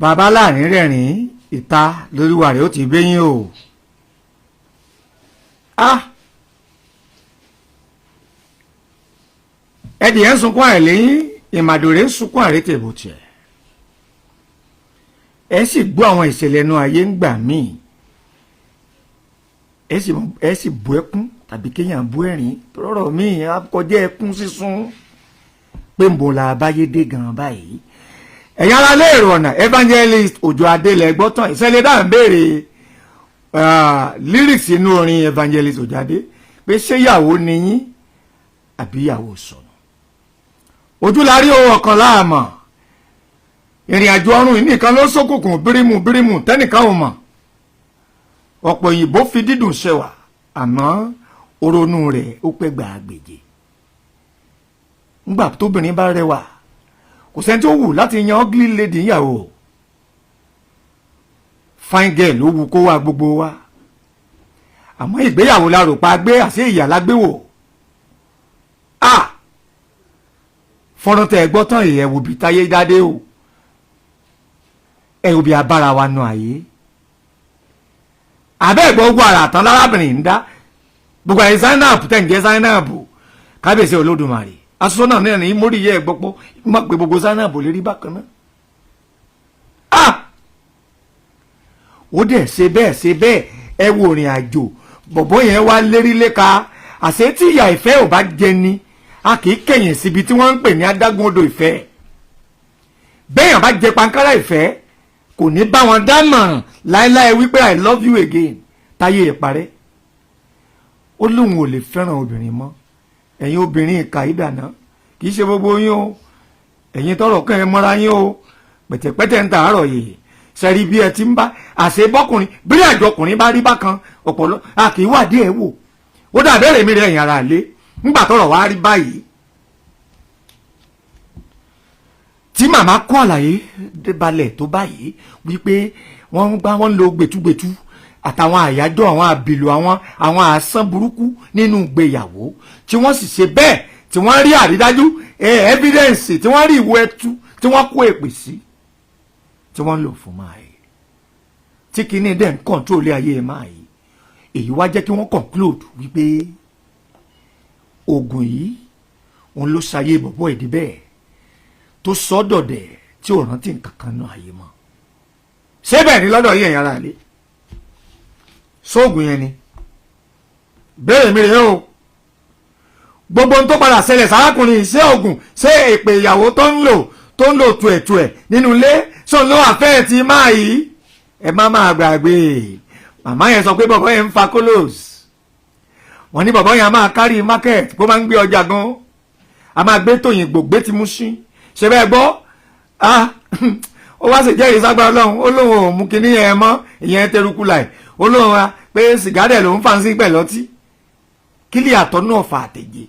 bàbá láàrin rẹ̀rìn ìta lóríwà rẹ̀ ó ti gbẹ́yìn o. Ah, ẹdìyẹ ń sunkún àìlẹ́yìn, ìmàdòrè ń sunkún àrétèbòtì. Ẹ sì gbọ́ àwọn ìṣẹ̀lẹ̀ ẹnu ayé ń gbà míì, ẹ sì bú ẹkún tàbí kéèyàn bú ẹ̀rín. Rọ̀rọ̀ míì á kọjá ẹkún sísun pé ń bo la abáyé dé gan báyìí. Ẹ̀yin ará lé èrò ọ̀nà, Evangelist Òjó Adélẹ̀ gbọ́tàn ìṣẹ̀lẹ̀ dáhùn béèrè lyrics inú orin Evangelist Òjó Adé pé ṣé ìyàwó ni yín àbí ìyàwó sọnù? Ojú la rí ohun ọ̀kan láàmọ̀. Ìrìn àjò ọrùn yìí nìkan ló ṣókùnkùn bírímù bírímù tẹ́nìkan ò mọ̀. Ọ̀pọ̀ òyìnbó fi dídùn ṣẹwà, àmọ́ oronú rẹ̀ ó pẹ́ gbàgbèje. Ńgbà tóbìnrin bá rẹwà, kò sẹ́ni tó wù láti yan ugly lady níyàwó. Fine girl ló wù kó wá gbogbo wa, àmọ́ ìgbéyàwó la rò pa gbé àṣé ìyà la gbé wò. Ah. Fọ́nrán tẹ́ ẹ gbọ́ tán ẹ wò bí táyé dáadé o, ẹ wò bí abára wa nù àyè. Àbẹ́ ẹ̀gbọ́n gbogbo àrà tán lárábìnrin ń dá gbogbo àyè Zainab tẹ̀ ń jẹ́ Zainab kábíyèsí Olódùmarè aṣọ náà náà ní mórí yẹ gbọ́pọ́ má pé gbogbo Zainab lè rí bákan náà. Ah, ó dẹ̀ ṣe bẹ́ẹ̀ ṣe bẹ́ẹ̀. Ẹ wo ìrìn àjò bọ̀bọ́ yẹn wá lérí léka. Àṣé tí ìyà ìfẹ́ ò bá jẹ ni a kì í kẹ̀yìn síbi tí wọ́n ń pè ní adágún odò ìfẹ́. Bẹ́ẹ̀yàn bá jẹ pankárá ìfẹ́ kò ní bá wọn dámọ̀ràn láéláé wípé I love you again táyé ìparẹ́. Ó lóun ò lè fẹ́ràn obìnrin mọ́. Ẹ̀yin obìnrin ìka ìdáná kì í ṣe gbogbo yín o, ẹ̀yin tọrọ kàn ẹ́ mọ́ra yín o, pẹ̀tẹ̀pẹ̀tẹ̀ ń tàárọ̀ yìí sẹ́rí bí ẹ ti ń bá àṣẹ bọ́kùnrin bí àjọ ọkùnrin bá rí bákan ọ̀pọ̀lọ́ a kì í wádìí ẹ̀ wò. Ó dàbí èrè mi rẹ̀ ẹ̀yìn ara lé ńgbà tọrọ wá rí báyìí. Tí màmá kó àlàyé balẹ̀ tó báyìí wípé wọ́n ń gbá wọ́n ń lo gbẹ̀tugbẹ̀tu àtàwọn àyájọ́ àwọn àbìlù àwọn àsán burúkú nínú ìgbéyàwó tí wọ́n sì ṣe bẹ́ẹ̀ tí wọ́n rí àrídájú evidence tí wọ́n rí ìwé ẹtú tí wọ́n kó èpè sí tí wọ́n ń lò fún máa yìí tí kìíní dẹ̀ ń control ayé máa yìí. Èyí wá jẹ́ kí wọ́n conclude wípé oògùn yìí òun ló ṣayé bọ̀bọ̀ ìdí bẹ́ẹ̀ tó sọ dọ̀dẹ̀ tí ò rántí nǹkan kan náà ayé mọ́. Ṣé bẹ́ẹ̀ ni lọ́dọ̀ yìí ẹ̀yin ará ilé sóògùn yẹn ni béèrè mi rèé o. Gbogbo ohun tó padà ṣẹlẹ̀ sárákùnrin ṣé oògùn ṣé èpè ìyàwó tó ń lò tuẹ̀tuẹ̀ nínú ilé ṣó ló àfẹ́ ti máa yìí. Ẹ má máa gbàgbé màmá yẹn sọ pé bọ̀bọ̀ yẹn ń fa kólòs, wọ́n ní bọ̀bọ̀ yẹn a máa kárí market kó máa ń gbé ọjà gan, a máa gbé tòyìnbó gbé ti mú sí ṣe bẹ́ẹ̀ gbọ́. Ó wá sì jẹ́rìí ságbá ọlọ́run, ó lóun ò mú kinní yẹn mọ́, ìyẹn tẹrukú láì, ó lóun ra pé sìgá dẹ̀ ló ń fà ń sí pẹ̀lú ọtí. Kí lè àtọ́ náà fà àtẹ̀jẹ́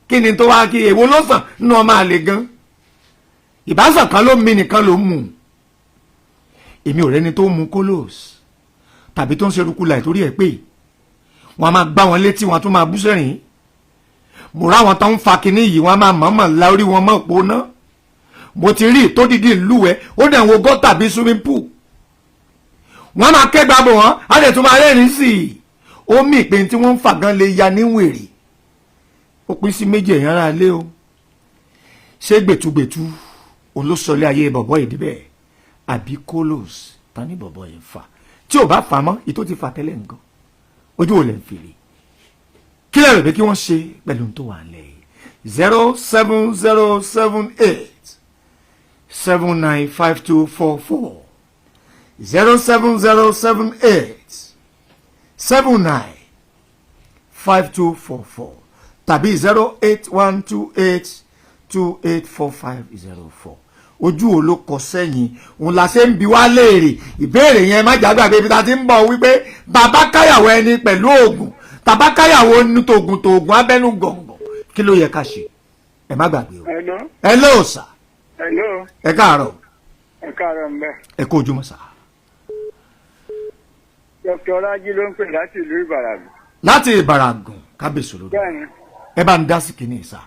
kí ni tó wá kí èwo ló sàn nínú ọmọ àlè gan? Ìbásàn kan ló mi nìkan ló mú. Èmi ò rẹ́ni tó mu kólòs tàbí tó ń ṣerúkú láì torí ẹ̀ pé wọ́n á máa gbá wọn létí, wọ́n á tún máa bú sẹ́rìn. Mo ráwọn tó ń fa kinní yìí, wọ́n á máa mọ̀ọ́mọ̀ la orí wọn mọ́ òpó náà. Mo ti rí tó dìdí ìlúwẹ̀ ó dẹ̀ ń wo gọ́tà bíi swimming pool. Wọ́n máa kẹ́gbà bò wọ́n á dẹ̀ tún máa rẹ́rìn sí i. Ó mì pé tí wọ́n ń fà gan lè ya níwèrè. Ó pín sí méjì ẹ̀yàn ara lé o. Ṣé gbẹ̀tugbẹ̀tu òun ló sọlé ayé bọ̀bọ̀ yìí débẹ̀ àbí kólòs ta ní bọ̀bọ̀ yìí ń fà? Tí ò bá fà mọ́ ìtó ti fà tẹ́lẹ̀ nǹkan ojú ò lè ń fèrè. Kí lè rò pé kí wọ́n ṣe pẹ̀lú tó wà nílẹ̀ yìí? 07078 795244, 07078 795244 tàbí 08128284504. Ojú wo ló kọ sẹ́yìn òun la ṣe ń bi wá léèrè ìbéèrè yẹn. Má jàgbàgbé ibi tá a ti ń bọ̀ wípé bàbá káyàwó ẹni pẹ̀lú oògùn tàbá káyàwó ní tògùn tògùn abẹ́nú gọ̀ǹgọ̀ kí ló yẹ ká ṣe? Ẹ má gbàgbé o. Hello. Hello sà. Hello. Ẹ káàárọ̀. Ẹ káàárọ̀ mbẹ. Ẹ kó ojúmọ́ sà. Dr. Rájí ló ń pè láti ìlú Ìbàràgùn. Láti Ìbàràgùn kábíyèsí olódò. Bẹ́ẹ̀ni. Ẹ bá ń dá sí kìíní sà.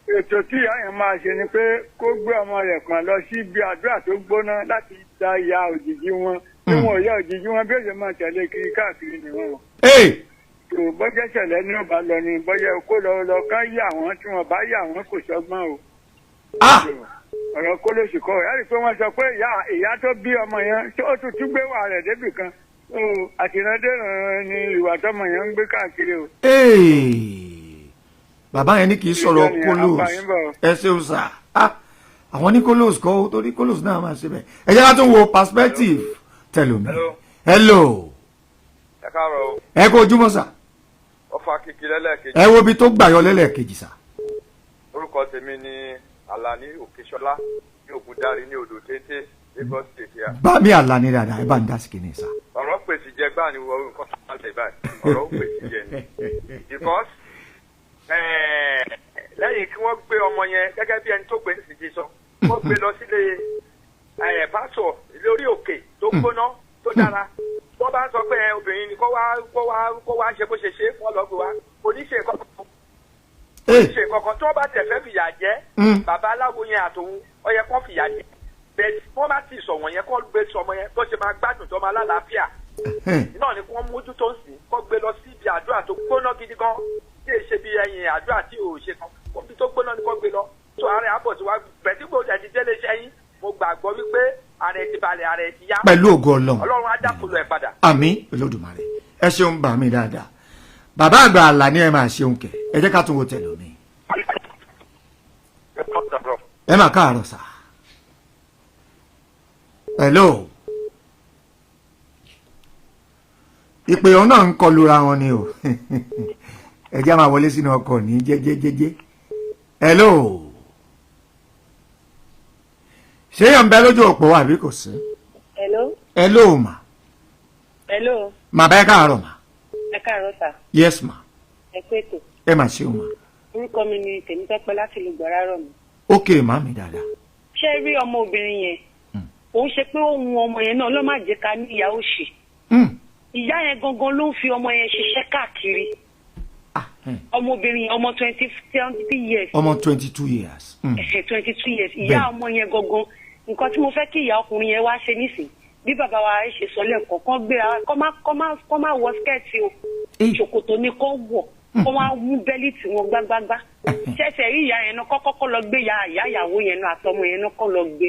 Ètò tí ìyá yẹn máa ṣe ni pé kó gbé ọmọ rẹ̀ kan lọ sí ibi àdúrà tó gbóná láti da ìyá òjijì wọn. Tí wọn ò yá òjijì wọn bí òjò máa tẹ̀lé kiri káàkiri ni wọn. Tó bọ́jẹ́ ṣẹlẹ̀ ní ọba lọ ni bọ́jẹ́ kó lọ lọ ká yà wọ́n tí wọ́n bá yà wọ́n kò sọ́gbọ́n o. Ọ̀rọ̀ kó lóṣù kọ́ ẹ̀ rí i pé wọ́n sọ pé ìyá tó bí ọmọ yẹn ó tún tún gbé wà rẹ̀ débì kan. Àtìrandéran ni ìwà tọmọ yẹn ń gbé káàkiri o. Bàbá yẹn ní kì í sọ̀rọ̀ kólòs. Ẹ ṣeun sà. Àwọn ní kólòs kọ́ torí kólòs náà máa ṣe bẹ́ẹ̀. Ẹ jẹ́ ká tún wo perspective tẹlomi. Hello. Ẹ káàárọ̀ o. Ẹ kó ojúmọ́ sà. Ọfà kìkì lẹ́lẹ́kejì. Ẹ wo ibi tó gbàyọ lẹ́lẹ́kejì sà. Orúkọ tèmi ni Àlàní Òkèṣọlá ní Ògúndárí ní odò téńté Lagos State yà. Bá mi Àlàní dáadáa ẹ bá ń dá sí kìíní sà. Ọ̀rọ̀ pèsè jẹ gbáà ni wọ́n nǹkan tó máa ń tẹ̀ báyìí. Ọ̀rọ̀ pèsè jẹ ni. Because lẹ́yìn kí wọ́n gbé ọmọ yẹn gẹ́gẹ́ bí ẹni tó gbé sì ti sọ, wọ́n gbé lọ sílé pásọ̀ lórí òkè tó gbóná tó dára. Wọ́n bá ń sọ pé obìnrin ni kó wá ṣe bó ṣe ṣe wọ́n lọ gbé wá oníṣe nǹkan kan. Ṣe kankan tí wọ́n bá tẹ̀ fẹ́ fìyà jẹ bàbá aláwo yẹn àtòun ó yẹ kó fìyà jẹ bẹ́ẹ̀ wọ́n bá ti sọ̀wọ́n yẹn kó gbé sọmọ yẹn tó ṣe máa gbádùn tó máa lálàáfíà náà ni kí wọ́n mójútó ń sìn kó gbé lọ sí ibi àdúrà tó gbóná gidi gan tí èyí ṣe bí ẹyin àdúrà tí ò ṣe kan kó bí tó gbóná ni kó gbé lọ tó ààrẹ àbọ̀ tí wàá bẹ̀ẹ́ tí gbòòdì ẹ̀dí délé iṣẹ́ yín mo gbàgbọ́ wípé ààrẹ ti balẹ̀ ààrẹ ti yá. Pẹ̀lú ògo Ọlọ́run. Ọlọ́run á dákòlò ẹ̀ padà. Àmín Olódùmarè. Ẹ ṣeun bà mí dáadáa. Bàbá àgbà àlà ni ẹ máa ṣeun kẹ. Ẹ jẹ́ ká tún wo tẹ̀lé mi. Ẹ máa káàárọ̀ sà. Hello. Ìpè ọ̀hún náà ń kọlura wọn ni o. Ẹ jẹ́ máa wọlé sínú ọkọ̀ ní jẹ́jẹ́jẹ́jẹ́. Hello. Ṣé yàn ń bẹ lójú òpó àbí kò sí? Hello. Hello ma. Hello. Mà bá ẹ káàárọ̀ ma. Ẹ káàárọ̀ sà. Yes ma. Ẹ kú ètò. Ẹ mà ṣeun ma. Orúkọ mi ni Tèmítọ́pẹ́ láti ìlú Gbọ̀rárọ̀ mi. Ok màmí dáadáa. Ṣé rí ọmọbìnrin yẹn? Òun ṣe pé òun ọmọ yẹn náà ló má jẹ́ ká ní ìyá òṣì. Ìyá yẹn gangan ló ń fi ọmọ yẹn ṣiṣẹ́ káàkiri. Ọmọbìnrin ọmọ 20 years. Ọmọ 22 years. 22 years. Ìyá ọmọ yẹn gangan nǹkan tí mo fẹ́ kí ìyá ọkùnrin yẹn wá ṣe nísìn bí bàbá wa ṣe sọ lẹ́ẹ̀kan kán gbéra kọ́ má wọ skẹ́ẹ̀tì o ṣòkòtò ni kọ́ wọ̀ kọ́ wá mú bẹ́líìtì wọn gbágbágbá ṣẹ̀ṣẹ̀ rí ìyá yẹn náà kọ́ kọ́kọ́ lọ gbé ìyá ìyàwó yẹn náà àtọmọ yẹn náà kọ́ lọ gbé.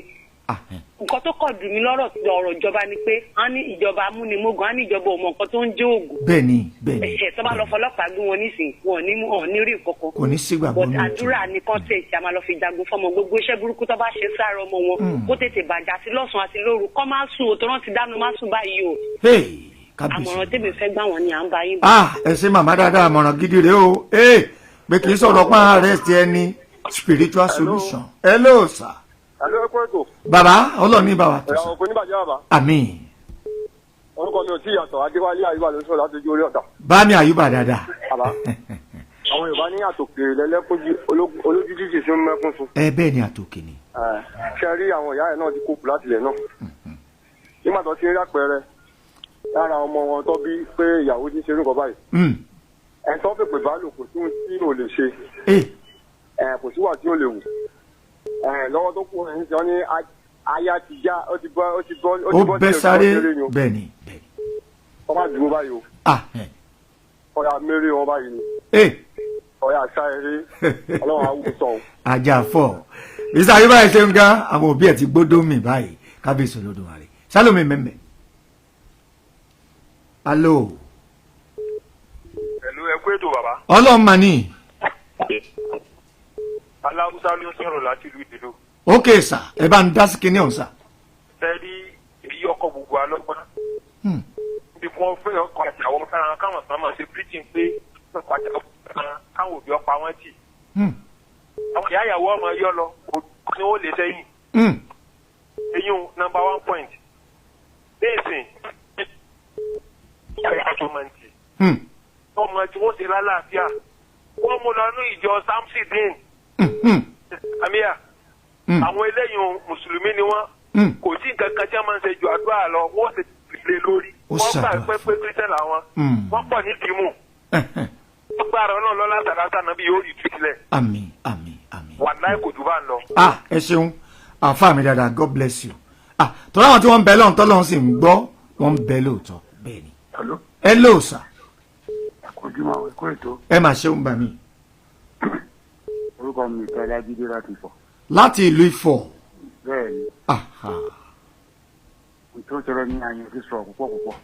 Nǹkan tó kọ̀ dùn mí lọ́rọ̀ ọ̀rọ̀ ìjọba ni pé a ní ìjọba amúnimógún a ní ìjọba ò mọ nǹkan tó ń jẹ́ òògùn. Bẹ́ẹ̀ni bẹ́ẹ̀ni. Ẹ̀ṣẹ̀ tó bá lọ fọlọ́pàá gbé wọn nísìn wọn ní wọn ní rí nǹkan kan. Kò ní sígbàgbọ́ ní ìjọba. Àdúrà ni kán tẹ̀ ṣe a máa lọ fi jagun fọmọ gbogbo iṣẹ́ burúkú tó bá ṣe sára ọmọ wọn kó tètè bàjá sí lọ́sàn-án àti lóru kán má sùn òtò rántí dáná má sùn báyìí o. Àmọ̀ràn tèmi fẹ́ gbà wọ́n ni à ń bá yín. Ẹ ṣe màmá dáadáa àmọ̀ràn gidi rèé o pé kì í sọ̀rọ̀ pọ́n arrest ẹni spiritual solution. Hello sir. Hello, ẹ kú ètò. Bàbá Ọlọ́run ní bàbá tó sọ. Ẹ̀rọ kò ní bàjẹ́ bàbá. Àmín. Orúkọ mi ò tí yàtọ̀ Adéwálé Àyùbá ló ń sọ̀rọ̀ láti ojú orí ọ̀tà. Bámi Àyùbá dáadáa. Bàbá àwọn Yorùbá ní àtòkè lẹ́lẹ́kúnjú olójú jíjì sí mẹ́kún sun. Ẹ bẹ́ẹ̀ ni àtòkè ni. Ṣé rí àwọn ìyá ẹ̀ náà ti kókù láti ilẹ̀ náà. Nígbà tó ti rí àpẹẹrẹ lára ọmọ wọn tó bí pé ìyàwó ti ń ṣerú nǹkan báyìí. Ẹ̀ tó fèpè bá lò kò sí ohun tí ò lè ṣe. Kò síwà tí ò lè wù. Lọ́wọ́ tó kù ẹ̀ ń sọ ní aya ti já ó ti bọ́ ó ti bọ́ ó bẹ́ sáré bẹ́ẹ̀ ni. Wọ́n máa dúró báyìí o. Ọ̀yà mẹ́rẹ̀ wọn báyìí ni. Ọ̀yà sá eré Ọlọ́run á wù sọ. Ajá fọ Mr. Ayúbá ẹ ṣeun gan àwọn òbí ẹ ti gbódó mi báyìí kábíyèsí Olódùmarè Sálómi mẹ́mẹ́. Alo. Pẹ̀lú ẹ kú ètò bàbá. Ọlọ́run mà ní. Aláwùsá ló sọ̀rọ̀ láti ìlú Ìdìlú. Ok sà ẹ bá ń dá sí kinní ọ̀hún sà. Fẹ́ẹ́rí èyí ọkọ̀ gbogbo alọ́gbọ́n. Bí wọ́n fẹ́ ọkọ̀ àti àwọn fẹ́ràn káwọn sàn máa ṣe preaching pé ọkọ̀ àti àwọn fẹ́ràn káwọn òbí ọpa wọn tì. Àwọn ìyá ìyàwó ọmọ yọ lọ òbí ni ó lè sẹ́yìn. Eyín number 1 point. Bẹ́ẹ̀sìn ọmọ tí wọ́n ṣe lálàáfíà wọ́n mú lọ ní ìjọ Samsidin. Àmìyà àwọn eléyìí mùsùlùmí ni wọ́n kò sí nǹkan kan tí wọ́n máa ń ṣe ju àdúrà lọ wọ́n sì lè lórí wọ́n gbà pé pé kírísítẹ́nì làwọn wọ́n pọ̀ ní tìmù wọ́n gbà rọ náà lọ́la sàlásà náà bí yóò rí tú sílẹ̀. Àmín àmín àmín. Wàláì kò jù bá ń lọ. Ẹ ṣeun àfa mi dáadáa God bless you. Tọ́lá àwọn tí wọ́n ń bẹ lọ́hùn tọ́lọ́hùn sì ń gbọ́ wọ́n ń bẹ lóòótọ́ bẹ́ẹ̀ ni. Hello sà. Ojúmọ́ ẹ̀kọ́ ètò. Ẹ máa ṣeun bà mí. Orúkọ mi Ìtọ́lá Jídé láti Ifọ̀. Láti ìlú Ifọ̀. Bẹ́ẹ̀ ni. Tó tọrọ ní àyàn ti sọ̀rọ̀ púpọ̀ púpọ̀.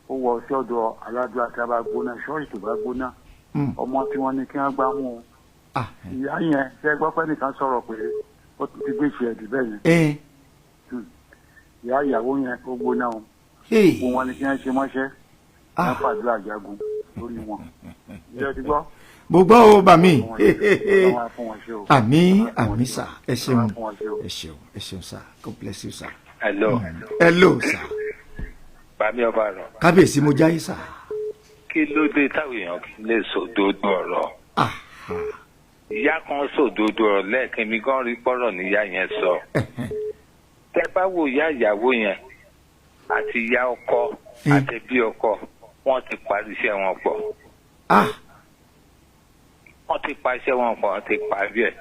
Ó wọ sí ọ̀dọ̀ aládùn àti abá gbóná ṣọ́ọ̀ṣì tó bá gbóná. Ọmọ tí wọ́n ní kí wọ́n gbá mú un. Ìyá yẹn ṣe gbọ́ pé nìkan sọ̀rọ̀ pé ó ti gbé ìṣe ẹ̀dì bẹ́ẹ̀ yẹn. Ìyá ìyàwó yẹn ó gbóná o. Gbogbo wọn ni kí wọ́n ṣe mọ́ṣẹ́. Wọ́n fàdúrà jagun lórí wọn. Ìjọ ti gbọ́. Mo gbọ́ o bà mí. Àmín àmín sà ẹ ṣeun ẹ ṣeun ẹ ṣeun sà God bless you sà. Hello. Hello sà. Bàmí ọba rọ. Kábíyèsí mo jáyé sà. Kí ló dé táwọn èèyàn lè sòdodo ọ̀rọ̀? Ìyá kan sòdodo ọ̀rọ̀ lẹ́ẹ̀kan mi gan rí pọ́rọ̀ níyà yẹn sọ. Tẹ bá wo ìyá ìyàwó yẹn àti ìyá ọkọ àti bí ọkọ wọ́n ti parí iṣẹ́ wọn pọ̀. Wọ́n ti paṣẹ wọn kan, wọ́n ti parí ẹ̀.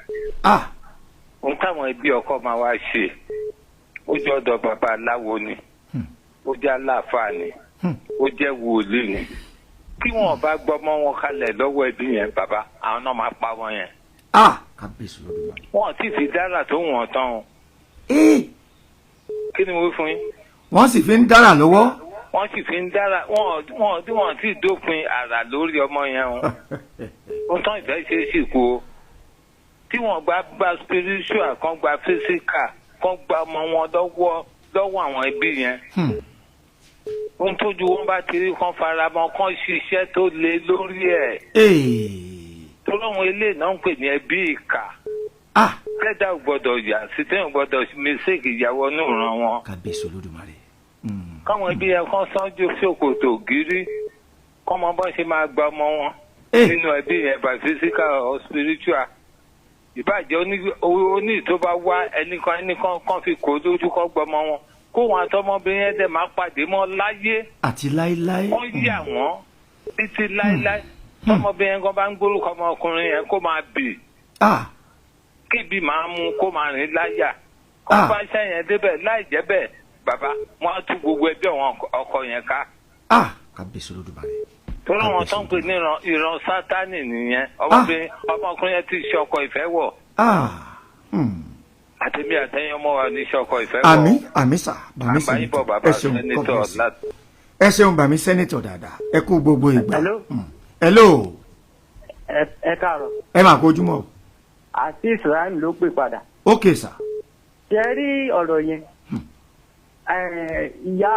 Ohun táwọn ẹbí ọkọ máa wá ṣe, ó jẹ́ ọ̀dọ̀ bàbá aláwo ni, ó jẹ́ aláàfáà ni, ó jẹ́ wòlíì ni. Kí wọn bá gbọmọ wọn kalẹ̀ lọ́wọ́ ẹbí yẹn, bàbá àwọn náà máa pa wọn yẹn. Wọn ti fi dára tó wọn tán o. Kí ni mo wí fún yín? Wọ́n sì fi ń dára lọ́wọ́. Wọ́n sì fi ń dára, wọ́n ti dópin àrà lórí ọmọ yẹn o. Ó tán ìfẹ́ ṣe é sì kú o. Tí wọ́n gba spiritual kan, gba physical kan, gba ọmọ wọn lọ́wọ́ àwọn ẹbí yẹn. Ohun tójú wọn bá ti rí kan faramọ́, kan ṣiṣẹ́ tó le lórí ẹ̀. Tó lóun ilé náà ń pè ní ẹbí ìkà. Kẹ́dà ò gbọ́dọ̀ yà sí, tẹ́yìn gbọ́dọ̀ mistake ìyàwó inú ìran wọn. Kábíyèsí Olódùmarè. Káwọn ẹbí yẹn kan sánjú ṣòkòtò gírí, kọ́mọ bọ́n ṣe máa gba ọmọ wọn nínú ẹbí yẹn by physical or spiritual. Ìbàjẹ́ oní tó bá wá ẹnìkan kan fi kó lójú kọ́ gbọmọ wọn, kó wọn àtọmọbìnrin yẹn dẹ̀ máa pàdé mọ́ láyé àti láéláé. Wọ́n yà wọ́n títí láéláé. Tọmọbìnrin yẹn kan bá ń gbórúkọ ọmọkùnrin yẹn kó máa bì, kébi máa mú kó máa rìn láyà, kó bá sẹ́yìn débẹ̀. Láì jẹ́ bẹ́ẹ̀, bàbá wọn á tú gbogbo ẹbí àwọn ọkọ yẹn ká. Kábíyèsí Olódùmarè. Torí wọn tó ń pè ní ìran sátánì nìyẹn. Ọmọkùnrin yẹn ti ṣe ọkọ ìfẹ́ wọ̀. Àtẹ̀mí àtẹ̀yìn ọmọ wa ní ṣe ọkọ ìfẹ́ wọ̀. Àmín àmín sà, bàmí sẹ́nitọ̀, ẹ ṣeun, ẹ ṣeun bàmí sẹ́nitọ̀ dáadáa, ẹ kú gbogbo ìgbà. Hello. Ẹ káàárọ̀. Ẹ máa kó ojúmọ́ o. Àti Israel ló pè padà. Ok sà. Ṣé rí ọ̀rọ̀ yẹn, ìyá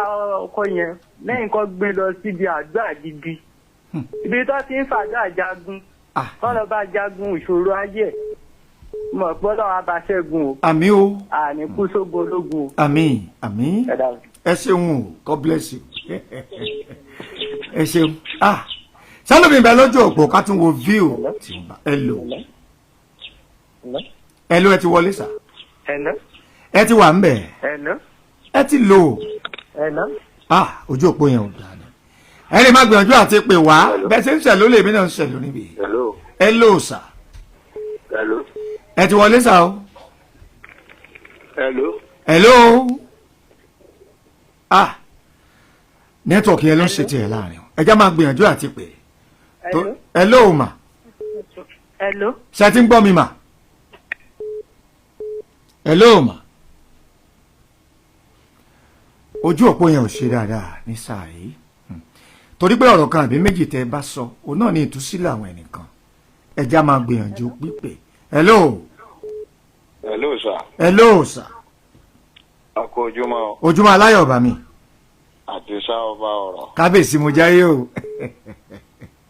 ọkọ yẹn lẹ́yìn kan gbé lọ síbi àdúrà gidi, ibi tó ti ń fàdúrà jagun, kọ́ lọ bá jagun ìṣòro ayé ẹ̀, mọ̀ pé Ọlọ́run á bá ṣẹ́gun o. Àmín o. Àní kú sógun ológun o. Àmín àmín, ẹ ṣeun o, God bless you. Ẹ ṣeun. Sálómi ìbẹ̀ lójú òpó ká tún wo view. Hello. Hello, ẹ ti wọlé sà. Ẹ ti wà ń bẹ̀. Ẹ ti lò. Ojú òpó yẹn ò dáa ni. Ẹ lè má gbìyànjú àti pè wá bẹ́ẹ̀ ṣe ń ṣẹ̀ lólè, èmi náà ń ṣẹ̀ lónìí bí. Hello sà. Ẹ ti wọlé sà o. Hello. Hello. Nẹ́tíwọ̀kì yẹn ló ń ṣe tiẹ̀ láàrin o. Ẹ já máa gbìyànjú àti pè. Hello mà. Hello. Ṣé ti ń gbọ́ mi mà? Hello mà. Ojú òpó yẹn ò ṣe dáadáa ní sáà yìí, torí pé ọ̀rọ̀ kan àbí méjì tẹ́ ẹ bá sọ, òun náà ní ìtúsílẹ̀ àwọn ẹnìkan. Ẹ já máa gbìyànjú pípè. Hello. Hello sir. Hello sir. A kú ojúmọ́. Ojúmọ́ aláyọ̀ bá mi. Àdìsá ọba ọ̀rọ̀. Kábíyèsí mo jáyé o.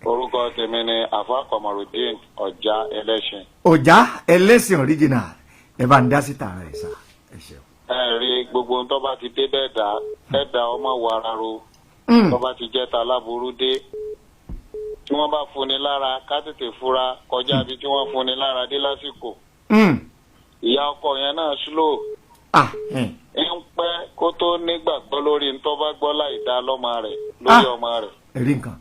Orúkọ tèmi ni Àfá Kọmọrùdín Ọ̀já Ẹlẹ́sìn. Ọ̀já Ẹlẹ́sìn original, ẹ bá ń dá sí tààrà ẹ̀ sá. Ẹ ṣeun. Ẹ rí gbogbo ohun tó bá ti dé bẹ́ẹ̀ dá ẹ dá ọmọ wọ ara ro. Tó bá ti jẹ́ ta láburú dé, tí wọ́n bá fúnni lára, ká tètè fura kọjá ibi tí wọ́n fúnni lára dé lásìkò. Ìyá ọkọ yẹn náà slow. Ń pẹ́ kó tó nígbàgbọ́ lórí ń tó bá gbọ́ láì dá lọ́mọ rẹ̀ lórí ọmọ rẹ̀. Ẹ̀rí nǹkan.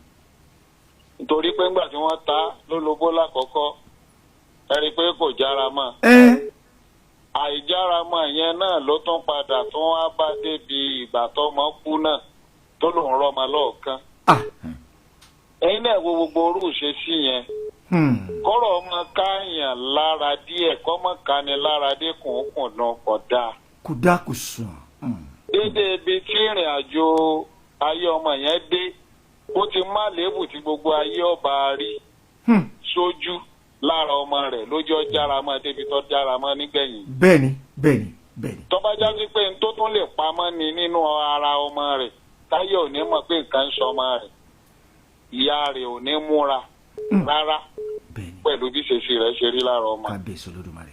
Nítorí pé ńgbà tí wọ́n ta lólobó lákọ̀ọ́kọ́, ẹ rí i pé kò jára mọ́. Àìjára mọ́ yẹn náà ló tún padà tó wá bá débi ìgbà tọ́mọ kú náà tó lòun rọ́mọ lọ́ọ̀kan. Ẹ̀yin náà wo gbogbo orú ìṣesí yẹn. Kọ́rọ̀ ọmọ káyàn lára díẹ̀, kọ́mọ kani lára dé kùnkùn náà kò dáa. Kò dáa, kò sùn. Dédé ibi tí ìrìn àjò ayé ọmọ yẹn dé, ó ti má léèbù tí gbogbo ayé ọba rí sójú lára ọmọ rẹ̀ lójú ọjàrà mọ́ débi tó jára mọ́ nígbẹ̀yìn. Bẹ́ẹ̀ni bẹ́ẹ̀ni bẹ́ẹ̀ni. Tó bá já sí pé n tó tún lè pamọ́ ni nínú ara ọmọ rẹ̀, táyé ò ní mọ̀ pé nǹkan ń sọ ọmọ rẹ̀, ìyá rẹ̀ ò ní múra rárá pẹ̀lú bí ṣèṣì rẹ̀ ṣe rí lára ọmọ. Kábíyèsí Olódùmarè.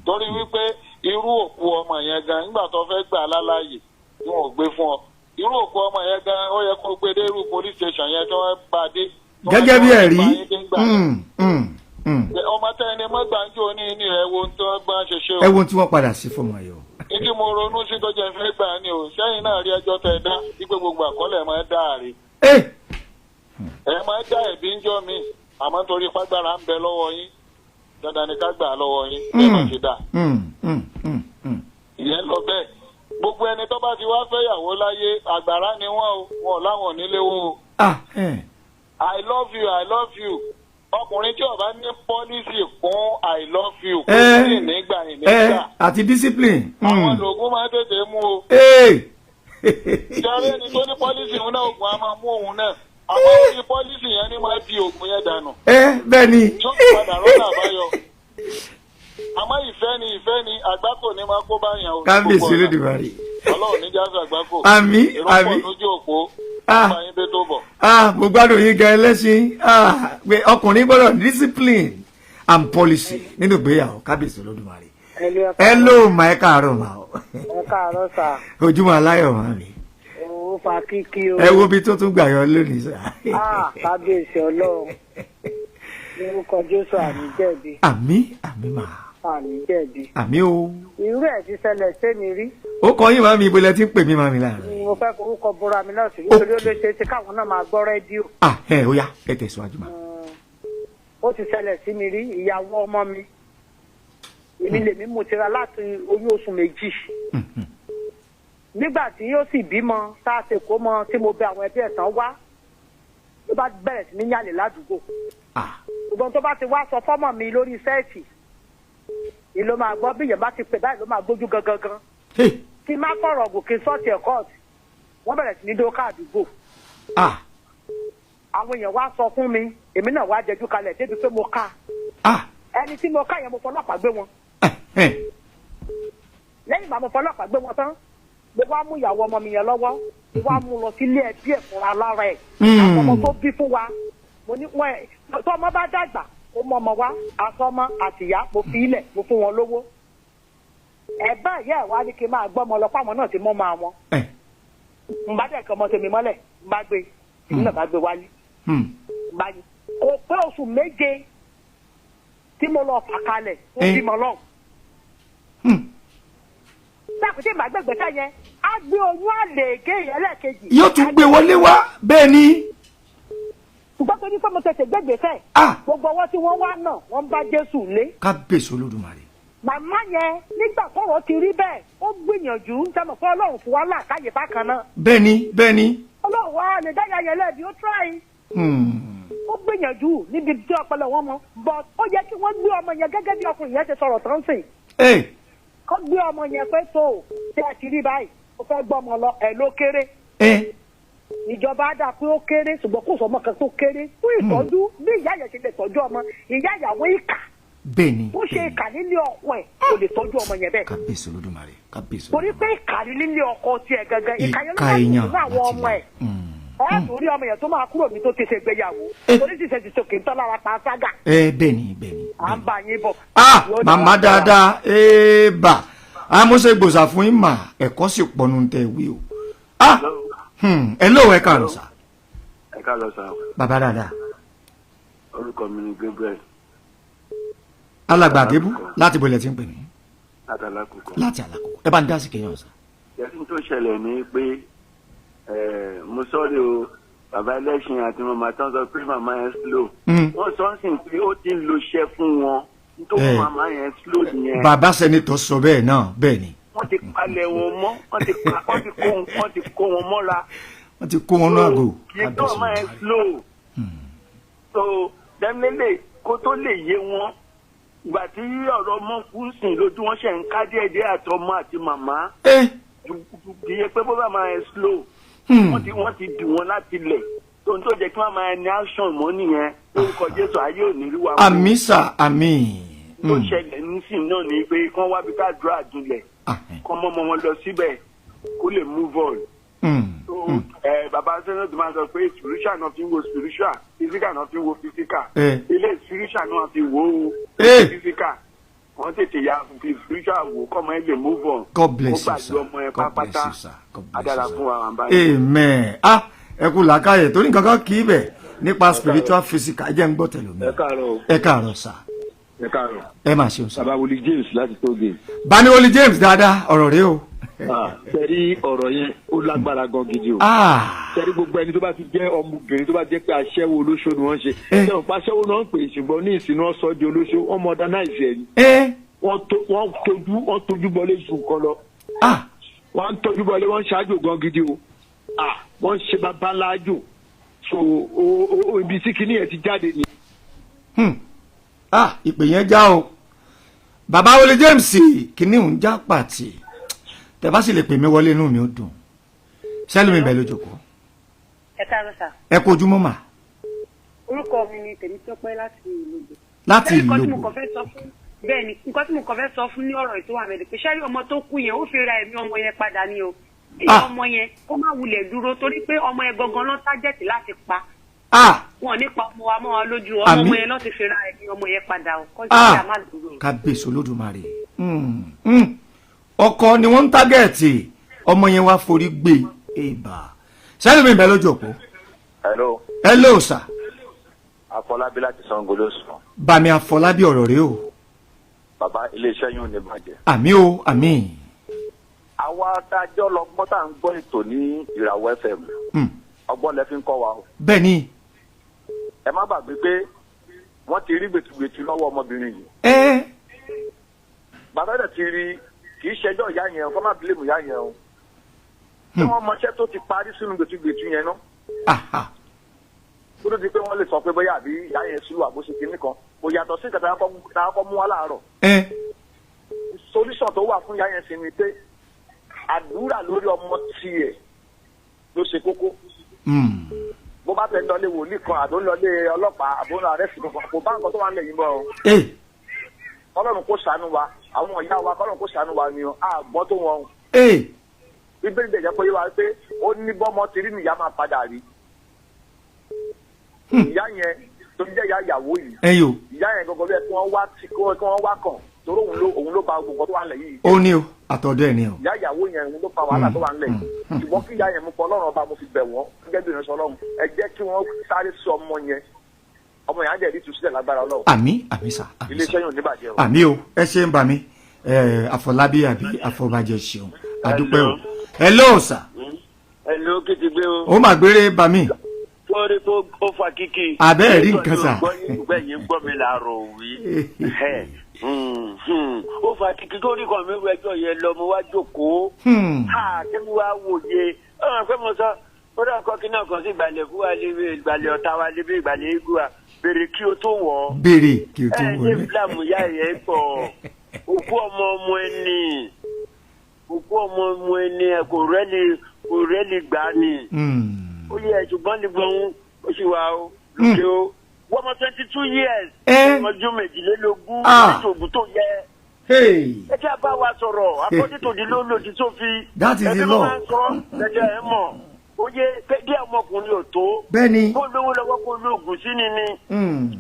Torí wípé irú òkú ọmọ yẹn gan nígbà tó fẹ́ gbà láláyè tí wọn ò gbé fún ọ, irú òkú ọmọ yẹn gan ó yẹ kó gbé dé irú police station yẹn tí wọ́n bá dé. Gẹ́gẹ́ bí ẹ̀rí. Ọmọ tẹ́ni mọ́gbàǹjo ní ní ẹ wo tí wọ́n gbà ṣe ṣe o. Ẹ wo tí wọ́n padà sí fọmọ yìí o. Ìdí mo ronú sí tó jẹ́ fẹ́ gbà ni o, sẹ́yìn náà rí ẹjọ́ tẹ dá wípé gbogbo àkọọ́lẹ̀ máa ń dá àrí. Ẹ máa ń dá ẹ̀bí ń jọ́ mi. Àmọ́ nítorí pàgbára ń bẹ lọ́wọ́ yín, dandan ni ká gbà á lọ́wọ́ yín bẹ́ẹ̀ bá ti dà. Ìyẹn lọ bẹ́ẹ̀. Gbogbo ẹni tó bá ti wá fẹ́yàwó láyé, àgbàrá ni wọ́n o, wọn ò láwọn ò nílé wo o. I love you, I love you. Ọkùnrin tí ó bá ní pọ́lísì kún I love you kò sí nígbà ìnígbà. Àti discipline. Àwọn lògùn máa ń tètè mú o. Jẹ́rẹ́ ẹni tó ní pọ́lísì òun náà, oògùn á máa mú òun náà. Àwọn orí pọ́lísì yẹn ni máa di oògùn yẹn dànù. Bẹ́ẹ̀ ni. Tó padà rọ́nà àbáyọ. Àmọ́ ìfẹ́ ni, ìfẹ́ ni, àgbákò ni máa kó bá yàn o. Kábíyèsí Olódùmarè. Ọlọ́run ní jásù àgbákò. Àmín, àmín. Èrò pọ̀ lójú òpó. Bá yín dé tó bọ̀. Ah, mo gbádùn yín gan ẹlẹ́sìn. Ah, pé ọkùnrin gbọ́dọ̀ discipline and policy nínú ìgbéyàwó. Kábíyèsí Olódùmarè. Hello ma, ẹ káàárọ̀ ma o. Ẹ káàárọ̀ sà. Ojúmọ́ aláyọ̀ ma mi. Ó fa kíkí o. Ẹ wo bí tó tún gbà yọ lónìí sà. Ah, kábíyèsí Ọlọ́run. Lórúkọ Jésù, àmì jẹ̀bi. Àmín, àmín mà. Àmì jẹ̀bi. Àmín o. Irú ẹ̀ ti ṣẹlẹ̀ sẹ́mi rí. Ó kọ yín màmí, ibo lẹ ti ń pè mí màmí láàárọ̀? Mo fẹ́ forúkọ bora mi náà sí nítorí ó lè ṣe é ṣe káwọn náà máa gbọ́ rédíò. Ah, ẹ ó yá, ẹ tẹ̀síwájú mà. Ó ti ṣẹlẹ̀ sí mi rí. Ìyàwó ọmọ mi, èmi lèmi mú tira láti oyún oṣù 2. Nígbà tí yóò sì bímọ tá a ṣe kó mọ tí mo bẹ àwọn ẹbí ẹ̀ tán wá, ló bá bẹ̀rẹ̀ sí ní yàlè ládùúgbò. Ṣùgbọ́n tó bá ti wá sọ fọ́mọ mi lórí sẹ́ẹ̀tì ni ló máa gbọ́. Bí èèyàn bá ti pè báyìí ló máa gbójú gangan gan. Kí má fọ̀rọ̀ gòkè sọ́ọ̀tì ẹ̀kọ́, wọ́n bẹ̀rẹ̀ sí ní dókà àdúgbò. Àwọn èèyàn wá sọ fún mi, èmi náà wá jẹjú kalẹ̀ débi pé mo ká ẹni tí mo ká yẹn, mo fọlọ́pàá gbé wọn. Lẹ́yìn ìgbà mo fọlọ́pàá gbé wọn tán, mo wá mú ìyàwó ọmọ mi yẹn lọ́wọ́, mo wá mú lọ sílé ẹbí ẹ̀ fúnra lára ẹ̀, àwọn ọmọ tó bí fún wa. Mo ní wọn ẹ tó ọmọ bá dàgbà, ó mọ ọmọ wa, àtọmọ àtìyá, mo fi ilẹ̀, mo fún wọn lówó. Ẹ̀gbọ́n ìyá ẹ̀ wá ní kí n máa gbọ́ ọmọ lọ, fáwọn náà ti mọ́ ọmọ àwọn. N bá dẹ̀ kí ọmọ tèmi mọ́lẹ̀, n bá gbé, èmi náà bá gbé wálé. N bá yí kò pé oṣù 7 tí mo lọ fà kalẹ̀ ó bímọ lọ́hùn. Sáàpù tí màá gbẹ̀gbẹ̀sẹ̀ yẹn á gbé oyún àlè ègé ẹlẹ́ẹ̀kejì. Yóò tún gbé wọlé wá, bẹ́ẹ̀ ni. Ṣùgbọ́n tó ní pé mo tètè gbẹ̀gbẹ̀sẹ̀, gbogbo ọwọ́ tí wọ́n wá náà, wọ́n bá Jésù lé. Kábíyèsí Olódùmarè. Màmá yẹn, nígbà tọ́rọ̀ ti rí bẹ́ẹ̀, ó gbìyànjú sẹ́mi fún Ọlọ́run fún wa làákàyè bákan náà. Bẹ́ẹ̀ ni, bẹ́ẹ̀ ni. Ọlọ́run wa lè dáyà yẹn lẹ́bi, ó tíráì. Ó gbìyànjú níbi tí ọpọlọ wọn mọ, but ó yẹ kí wọ́n gbé ọmọ yẹn gẹ́gẹ́ bí ọkùnrin yẹn ti sọ̀rọ̀ tán sìn. Kó gbé ọmọ yẹn pé tó o ṣe ẹ ti rí báyìí, ó fẹ́ gbọ́ ọmọ lọ, ẹ̀ ló kéré. Ìjọba á dà pé ó kéré, ṣùgbọ́n kò sọmọ kan tó kéré fún ìtọ́jú bí ìyá yẹn ṣe lè tọ́jú ọmọ. Ìyá ìyàwó ìkà. Bẹ́ẹ̀ni. Ó ṣe ìkà nílé ọkọ ẹ̀, kò lè tọ́jú ọmọ yẹn bẹ́ẹ̀. Kábíyèsí Olódùmarè, kábíyèsí. Torí pé ìkà nílé ọkọ tiẹ̀ gangan, ìkà yẹn ló máa ń fún àwọn ọmọ ẹ̀. Ẹ torí ọmọ yẹn tó máa kúrò ní tó ti ṣe gbéyàwó, torí ti ṣe ti sòkè ń tọ́ lára pa ságà. Bẹ́ẹ̀ni, bẹ́ẹ̀ni. À ń bá yín bọ̀. Ah, màmá dáadáa, ee bà amúṣe gbòòsà fún yín mà, ẹ̀kọ́ sì pọnú tẹ wí o. Ah, ẹ lóò, ẹ káàárọ̀ sà. Ẹ káàárọ̀ sà. Bàbá dáadáa. Orúkọ mi ni Gabriel. Alàgbà Gébú, láti bolẹ̀ tí ń pè mí? Láti Alákòókò. Láti Alákòókò, ẹ bá ń dá sí kéèyàn sà. Yẹtí tó ṣẹlẹ̀ ni pé mo sọ́ọ̀rì o, bàbá ẹlẹ́sìn àti màmá tán sọ pé màmá yẹn slow. Wọ́n sọ ń sìn pé ó ti ń lo iṣẹ́ fún wọn nítorí màmá yẹn slow nìyẹn. Bàbá sẹ́nitọ̀ sọ bẹ́ẹ̀ náà, bẹ́ẹ̀ ni. Wọ́n ti palẹ̀ wọn mọ́, wọ́n ti kó wọn mọ́ra. Wọ́n ti kó wọn náà gò. Kì í tó màmá yẹn slow. So definitely kó tó lè yé wọn, ìgbà tí ọ̀rọ̀ ọmọ kú sìn lójú wọn ṣe ń ká díẹ̀ díẹ̀ àtọmọ àti màmá. Kì í ṣe pé bó bá máa yẹn slow, wọ́n ti dì wọ́n láti lẹ̀ tó ń tó jẹ́ kí wọ́n máa ní action mọ́ nìyẹn. Lórúkọ Jésù, ayé ò ní rí wa. Àmín sà, àmín. Tó ṣẹlẹ̀ nísìn náà ni pé kán wá bí ká dúró àdúlẹ̀, kán mọ́ ọmọ wọn lọ síbẹ̀ kó lè move on. Bàbá sẹ́nà tó máa sọ pé spiritual náà fi ń wo spiritual, physical náà fi ń wo physical. Ilé spiritual náà fi wo physical, wọ́n tètè ya fi spiritual wò kọ́mọ ẹ lè move on. God bless you sir, God bless you sir, God bless you sir. Amen. Ah, ẹ kú làákàyè torí nǹkan kan kì í bẹ̀ nípa spiritual physical. Ẹ jẹ́ ń gbọ́ tẹ̀lé mi. Ẹ káàárọ̀ o. Ẹ káàárọ̀ sà. Ẹ káàárọ̀. Ẹ máa ṣeun sà. Bàbá Wòlíì James láti Tóge. Bani Wòlíì James dáadáa, ọ̀rọ̀ rẹ o. Sẹ́rí ọ̀rọ̀ yẹn, ó lágbára gan gidi o. Sẹ́rí gbogbo ẹni tó bá ti jẹ́ ọmọbìnrin tó bá jẹ́ pé aṣẹ́wó olóṣó ni wọ́n ṣe. Sẹ́wọ̀n pa aṣẹ́wó náà ń pè é, ṣùgbọ́n ní ìsìn náà sọ di olóṣó, wọ́n modernize ẹ̀ ni. Wọ́n tójú bọlé ju nǹkan lọ. Wọ́n ń tójú bọlé, wọ́n ń ṣáájú gan gidi o. Wọ́n ń ṣe bàbá láàjò. So ibi tí kinní yẹn ti jáde ni. Ìpè yẹn já o. Bàbá Wọlé James kìíní ń já pàtì. Tẹ́ bá sì lè pè mí wọlé, inú mi ó dùn. Sẹ́lùmí bẹ́ẹ̀ lójókòó. Ẹ káàárọ̀ sà. Ẹ kú ojúmọ́ mà. Orúkọ mi ni Tèmítọ́pẹ́ láti Ìlógbò. Láti Nǹkan tí mo Ìlógbò. kàn fẹ́ sọ fún bẹ́ẹ̀ ni, nǹkan tí mo kàn fẹ́ sọ fún ní ọ̀rọ̀ ètò àmì pé ṣẹ́rí ọmọ tó kú yẹn, ó fi ra ẹ̀mí ọmọ yẹn padà ni o. Ìyá ọmọ yẹn kó má wulẹ̀ dúró, torí pé ọmọ yẹn gangan ló tájẹ̀tì láti pa. Wọn nípa ọmọ wa mọ́ wa lójú ọmọ. Àmín. Ọmọ yẹn ló ti fi ra ẹ̀mí ọmọ yẹn padà o. Kọ́ sí àmà dúró. Kábíyèsí Olódùmarè. Ọkọ ni wọ́n ń tágẹ̀tì, ọmọ yẹn wá forí gbé ebà. Sẹ́lùmí bẹ́ẹ̀ lójókòó. Hello. Hello sir. Afọlábí láti Sango ló sọ. Bàmí Àfọlábí, ọ̀rọ̀ rẹ o. Bàbá, iléeṣẹ́ yóò ní bàjẹ́. Àmín o, àmín. Àwa tájọ́ lọ gbọ́ tá à ń gbọ́ ètò ní Ìràwọ̀ FM. Ọgbọ́n lẹ fi ń kọ́ wa o. Bẹ́ẹ̀ ni. Ẹ má gbàgbé pé wọ́n ti rí gbètùgbètù lọ́wọ́ ọmọbìnrin yìí. Bàbá rẹ̀ ti rí, kì í ṣẹjọ́ ìyá yẹn o, kọ́ má bílèmù ìyá yẹn o. Tí wọ́n mọṣẹ́ tó ti parí sínú gbètùgbètù yẹn ná. Kó tó di pé wọ́n lè sọ pé bóyá àbí ìyá yẹn sùúrù àbóṣe kinní kan. Kò yàtọ̀ sí nǹkan tá a kọ́ mú wá láàárọ̀. Solution tó wà fún ìyá yẹn sì ni pé àdúrà lórí ọmọ tiẹ̀ ló ṣe kókó. Bó bá fẹ́ lọlé wòlíì kan, àbó lọlé ọlọ́pàá, àbó lọ arẹ́sì kankan, kò bá nǹkan tó wà ń lẹ̀ yìí bọ̀ o. Kọ́lọ́run kó ṣàánú wa, àwọn ìyá wa, kọ́lọ́run kó ṣàánú wa ni o, a gbọ́ tó wọn o. Bíbélì dẹ̀ jẹ́ pé wá pé ó ní bọ́mọ ti rí nìyá máa padà rí. Ìyá yẹn tó jẹ́ ìyá ìyàwó yìí, ìyá yẹn gangan bẹ́ẹ̀ kí wọ́n wá kí wọ́n wá kàn, torí òun ló ba gbogbo tó wà ń lẹ̀ yìí. Ó ní o, àtọ̀dọ̀ ẹ̀ ní o. Ìyá ìyàwó yẹn, òun ló fa wàhálà tó wà ń lẹ̀ yìí. Ṣùgbọ́n kí ìyá yẹn mú pọ̀ Ọlọ́run ọba, mo fi bẹ̀ wọ́n gẹ́gẹ́ bí ìránṣẹ́ Ọlọ́run, ẹ jẹ́ kí wọ́n sáré sí ọmọ yẹn. Ọmọ yẹn á jẹ́ ìtúsílẹ̀ lágbára Ọlọ́run. Àmín, àmín sà, àmín sà. Iléeṣẹ́ yóò ní bàjẹ́ o. Àmín o, ẹ ṣe ń bà mí. Àfọlábí àbí Àfọbàjẹ́, ṣeun, àdúpẹ́ o. Hello sir. Hello, Kìtìgbé o. Ó mà gbére bà mí. Sọ́ọ́rí tó ó fa kíkì. Àbẹ́ ẹ̀ rí nǹkan sà. Gbọ́ yín gbọ́ mi làárọ̀ wí. Ó fa kíkì tó rí kan mi wẹjọ yẹn lọ, mo wá jókòó. Kí mi wá wòye. Ọ̀rọ̀ pé mo sọ, ó dà kọ́ kí náà kan sí ìgbàlẹ̀ fún wa lébi ìgbàlẹ̀ ọ̀tá wa lébi ìgbàlẹ̀ eégún wa. Béèrè kí o tó wọ̀ ọ́. Béèrè kí o tó wọ̀ ọ́. Ẹ ṣe fúlàmù yá yẹn pọ̀. Òkú ọmọ ọmọ ẹni. Òkú ọmọ ọmọ ẹni ẹ kò rẹ́lì gbà ni. Ó yẹ, ṣùgbọ́n ní gbọ̀n ó sì wà ó lókè ó. Wọ́n mọ 22 years. Ọmọ ọdún 22 nítorí tó yẹ. Ẹ jẹ́ bá wa sọ̀rọ̀ according to the law, lòdì sófin. That is the law. Ẹbí máa ń sọ lẹ́jọ́ ẹ mọ̀. Ó yẹ pé díẹ̀ ọmọkùnrin ò tó. Bẹ́ẹ̀ni. Kó lówó lọ́wọ́, kó lóògùn sí ni ni.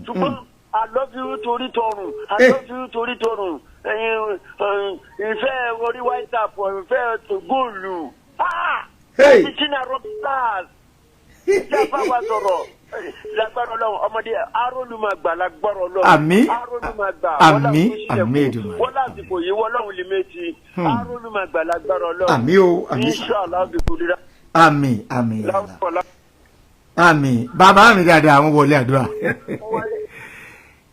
Ṣùgbọ́n àlọ́fíú torí tọrùn, àlọ́fíú torí tọrùn, ìfẹ́ orí WhatsApp, ìfẹ́ góòlù. Ìṣínà rockstars. Ìjà bá wa sọ̀rọ̀ lágbára Ọlọ́run, ọmọdé arólùmọ̀gbà lágbára Ọlọ́run. Àmín. Arólùmọ̀gbà. Àmín, àmín Èdùmàrè. Wọ́n lásìkò yìí wọ́n lọ́hùn lè méjì. Arólùmọ̀gbà lágbára Ọlọ́run. Àmín o, àmín. Inshallah bí kò ríra. Àmín, àmín, àmín. Bàbá mi dáadáa, àwọn wọlé àdúrà.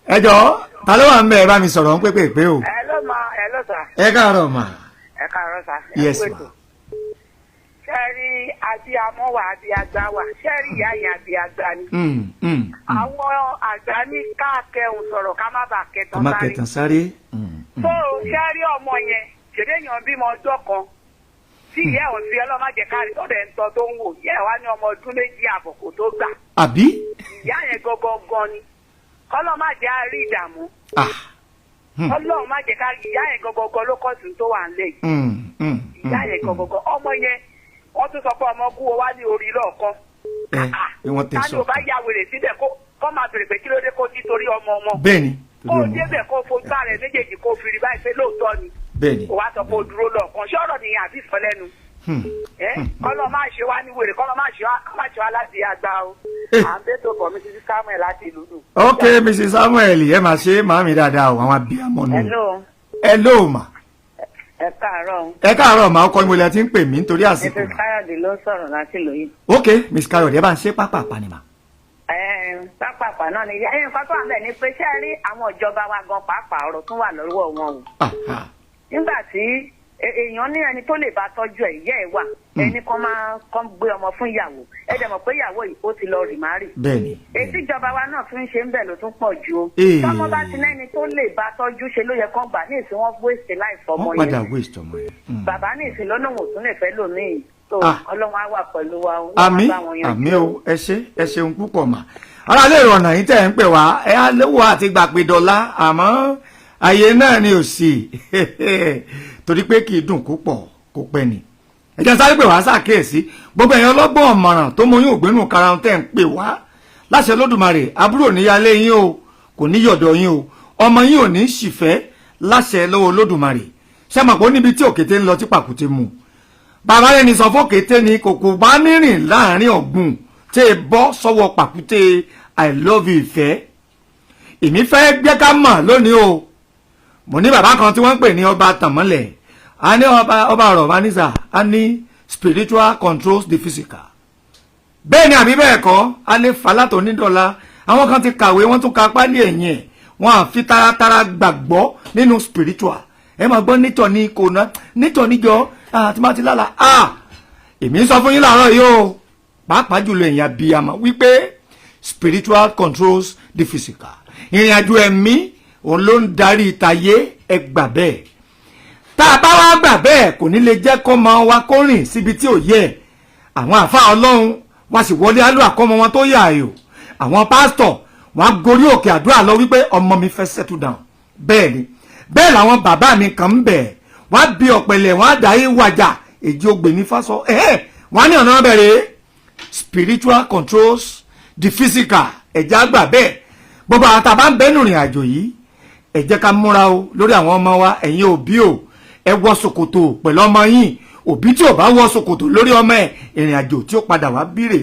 Ẹ jọ̀ọ́, ta ló wà ń bẹ̀? Ẹ bá mi sọ̀rọ̀ ń pépè pé o. Hello ma, hello sir. Ẹ káàárọ̀ mà. Ẹ káàárọ̀ sir. Yes ma. Ṣẹ́rí abiyamọ wà, abiyagba wà. Ṣẹ́rí ìyá yẹn, abiyagba ni. Àwọn àgbà ní ká kẹhùn sọ̀rọ̀, ká má bàa kẹtàn Ká má sáré. kẹtàn sáré. Tó ṣẹ́rí ọmọ yẹn, ṣèdè yàn bímọ ọjọ́ kan tí ìyá ò sí, ọlọ́mọ jẹ́ kárí tó dẹ̀ ń tọ́ tó ń wò. Ìyá ẹ̀ wá ní ọmọ ọdún 2.5 kò tó gbà. Àbí? Ìyá yẹn gangan gan ni. Kọ́lọ́ má jẹ́ àárí ìdààmú. Ọlọ́run má jẹ́ kárí ìyá yẹn gangan gan ló kọ́ sí tó wà nílẹ̀ yìí. Ìyá yẹn gangan gan, ọmọ yẹn, wọ́n tún sọ pé ọmọ kú o wá ní orí lọ́ọ̀kan. Ẹ wọ́n tẹ Tani sọ. ò bá ya wèrè síbẹ̀, kó máa bèrè pé kí ló dé kó ti torí ọmọ ọmọ. Bẹ́ẹ̀ni. Kó o débẹ̀, kó o fojú ara ẹ̀ méjèèjì, kó o fi rí báyìí pé lóòótọ́ ni. Bẹ́ẹ̀ni. Kò wá sọ pé o dúró lọ́ọ̀kan. Ṣé ọ̀rọ̀ nìyẹn àbí sọ lẹ́nu? Kọ́lọ́ máa ṣe wá ní wèrè, kọ́lọ́ máa ṣe wá láti àgbà o. À ń bẹ́ tó bọ̀ mí títí Samuel láti ìlú dùn. Ok, Mrs Samuel, ẹ máa ṣe màámi dáadáa o, àwọn abiyamọ nù. Hello. Hello ma. Ẹ káàárọ̀ o. Ẹ káàárọ̀ màá kọ́ ìmọ̀lẹ́ tí ń pè mí nítorí àsìkò. Mrs. Káyọ̀dé ló ń sọ̀rọ̀ láti lóyún. Ok, Miss Káyọ̀dé, ẹ bá ń ṣe pápápá ni mà. Pápápá náà ni ẹ̀yìn nǹkan tó wà bẹ́ẹ̀ ni pé ṣé ẹ rí àwọn ìjọba wa gan pàápàá ọ̀rọ̀ tún wà lọ́wọ́ wọn o. Nígbà tí èèyàn ní ẹni tó lè bá tọ́jú ẹ̀, ìyá ẹ̀ wà, ẹni kan máa kàn gbé ọmọ fún ìyàwó, ẹ dẹ̀ mọ̀ pé ìyàwó yìí ó ti lọ rì má rì. Bẹ́ẹ̀ni. Ètí ìjọba wa náà tún ń ṣe ń bẹ̀ ló tún pọ̀ ju o. Tọ́mọ bá ti lẹ́ni tó lè bá tọ́jú ṣe ló yẹ kán gbà ní ìsìn, wọ́n waste life ọmọ Wọ́n yẹn. padà waste ọmọ yẹn. Bàbá ní ìsìn lọ́nà òun ò tún lè fẹ́ lòmíì tó. Ọlọ́run á wà pẹ̀lú wa o. Àmín, àmín o. Ẹ ṣé, ẹ ṣeun púpọ̀ mà. Ara lè rọ̀nà yín tẹ̀ ń pè wá, ẹ á léwọ́ àti gbà pé dọ́là, àmọ́ àyè náà ni ò sí torí pé kì í dùn púpọ̀ kó pẹ́ ni. Ẹ jẹ́ sáré pè wá ṣàkíyèsí gbogbo ẹ̀yin ọlọ́gbọ́n ọ̀mọ̀ràn tó mọ yín ògbénú karahun tẹ̀ ń pè wá láṣẹ Olódùmarè, àbúrò níyalé yín o, kò ní yọ̀dọ̀ yín o, ọmọ yín ò ní ṣìfẹ́ láṣẹ lọ́wọ́ Olódùmarè. Ṣé mọ̀ pé ó níbi tí òkété ń lọ tí pàkúté mú bàbá rẹ̀ ní sọ fún òkété ni kòkò bá nírìn láàrin ọ̀gbun tí ẹ bọ́ sọ́wọ́ pàkúté I love you ìfẹ́. Èmi fẹ́ gbé ká mọ̀ lónìí o. Mo ní bàbá kan tí wọ́n ń pè ní ọba tànmọ́lẹ̀, a ní ọba ọ̀rọ̀ vanisa, a ní spiritual controls the physical. Bẹ́ẹ̀ ni àbí bẹ́ẹ̀ kọ́? A lè fà látò onídọ̀la. Àwọn kan ti kàwé, wọ́n tún ka pálí ẹ̀yìn ẹ̀, wọ́n á fi taratara gbàgbọ́ nínú spiritual. Ẹ máa gbọ́ nítọ̀ ní kò ná nítọ̀ níjọ àti má ti lálà. Èmi ń sọ fún yín láàárọ̀ yìí o, pàápàá jùlọ ẹ̀yin abiyamọ, wípé spiritual controls the physical. Ìrìn àjò ẹ̀mí òun ló ń darí ìtayé, ẹ gbà bẹ́ẹ̀. Tá a bá wá gbà bẹ́ẹ̀, kò ní lè jẹ́ kọ́mọ wa kó rìn síbi tí ò yẹ. Àwọn àfa ọlọ́run wá sì wọlé alú àkọ́mọ wọn tó yà ayò. Àwọn pásítọ̀ wọn á gorí òkè àdúrà lọ wípé ọmọ mi fẹ́ settle down. Bẹ́ẹ̀ ni, bẹ́ẹ̀ làwọn bàbá mi kàn ń bẹ̀, wọ́n á bí ọ̀pẹ̀lẹ̀, wọ́n á dà í wàjà èjì ògbè ní fásọ, wọ́n á ní ọ̀nà bẹ̀rẹ̀. Spiritual controls the physical, ẹ̀já gbà bẹ́ẹ̀. Gbogbo àwọn tàbá ń bẹ́nu rìn àjò yìí, ẹ jẹ́ ká múra o lórí àwọn ọmọ wa. Ẹ̀yin òbí o, ẹ wọ ṣòkòtò pẹ̀lú ọmọ yín. Òbí tí ò bá wọ ṣòkòtò lórí ọmọ ẹ̀, ìrìn àjò tí ó padà wá bírè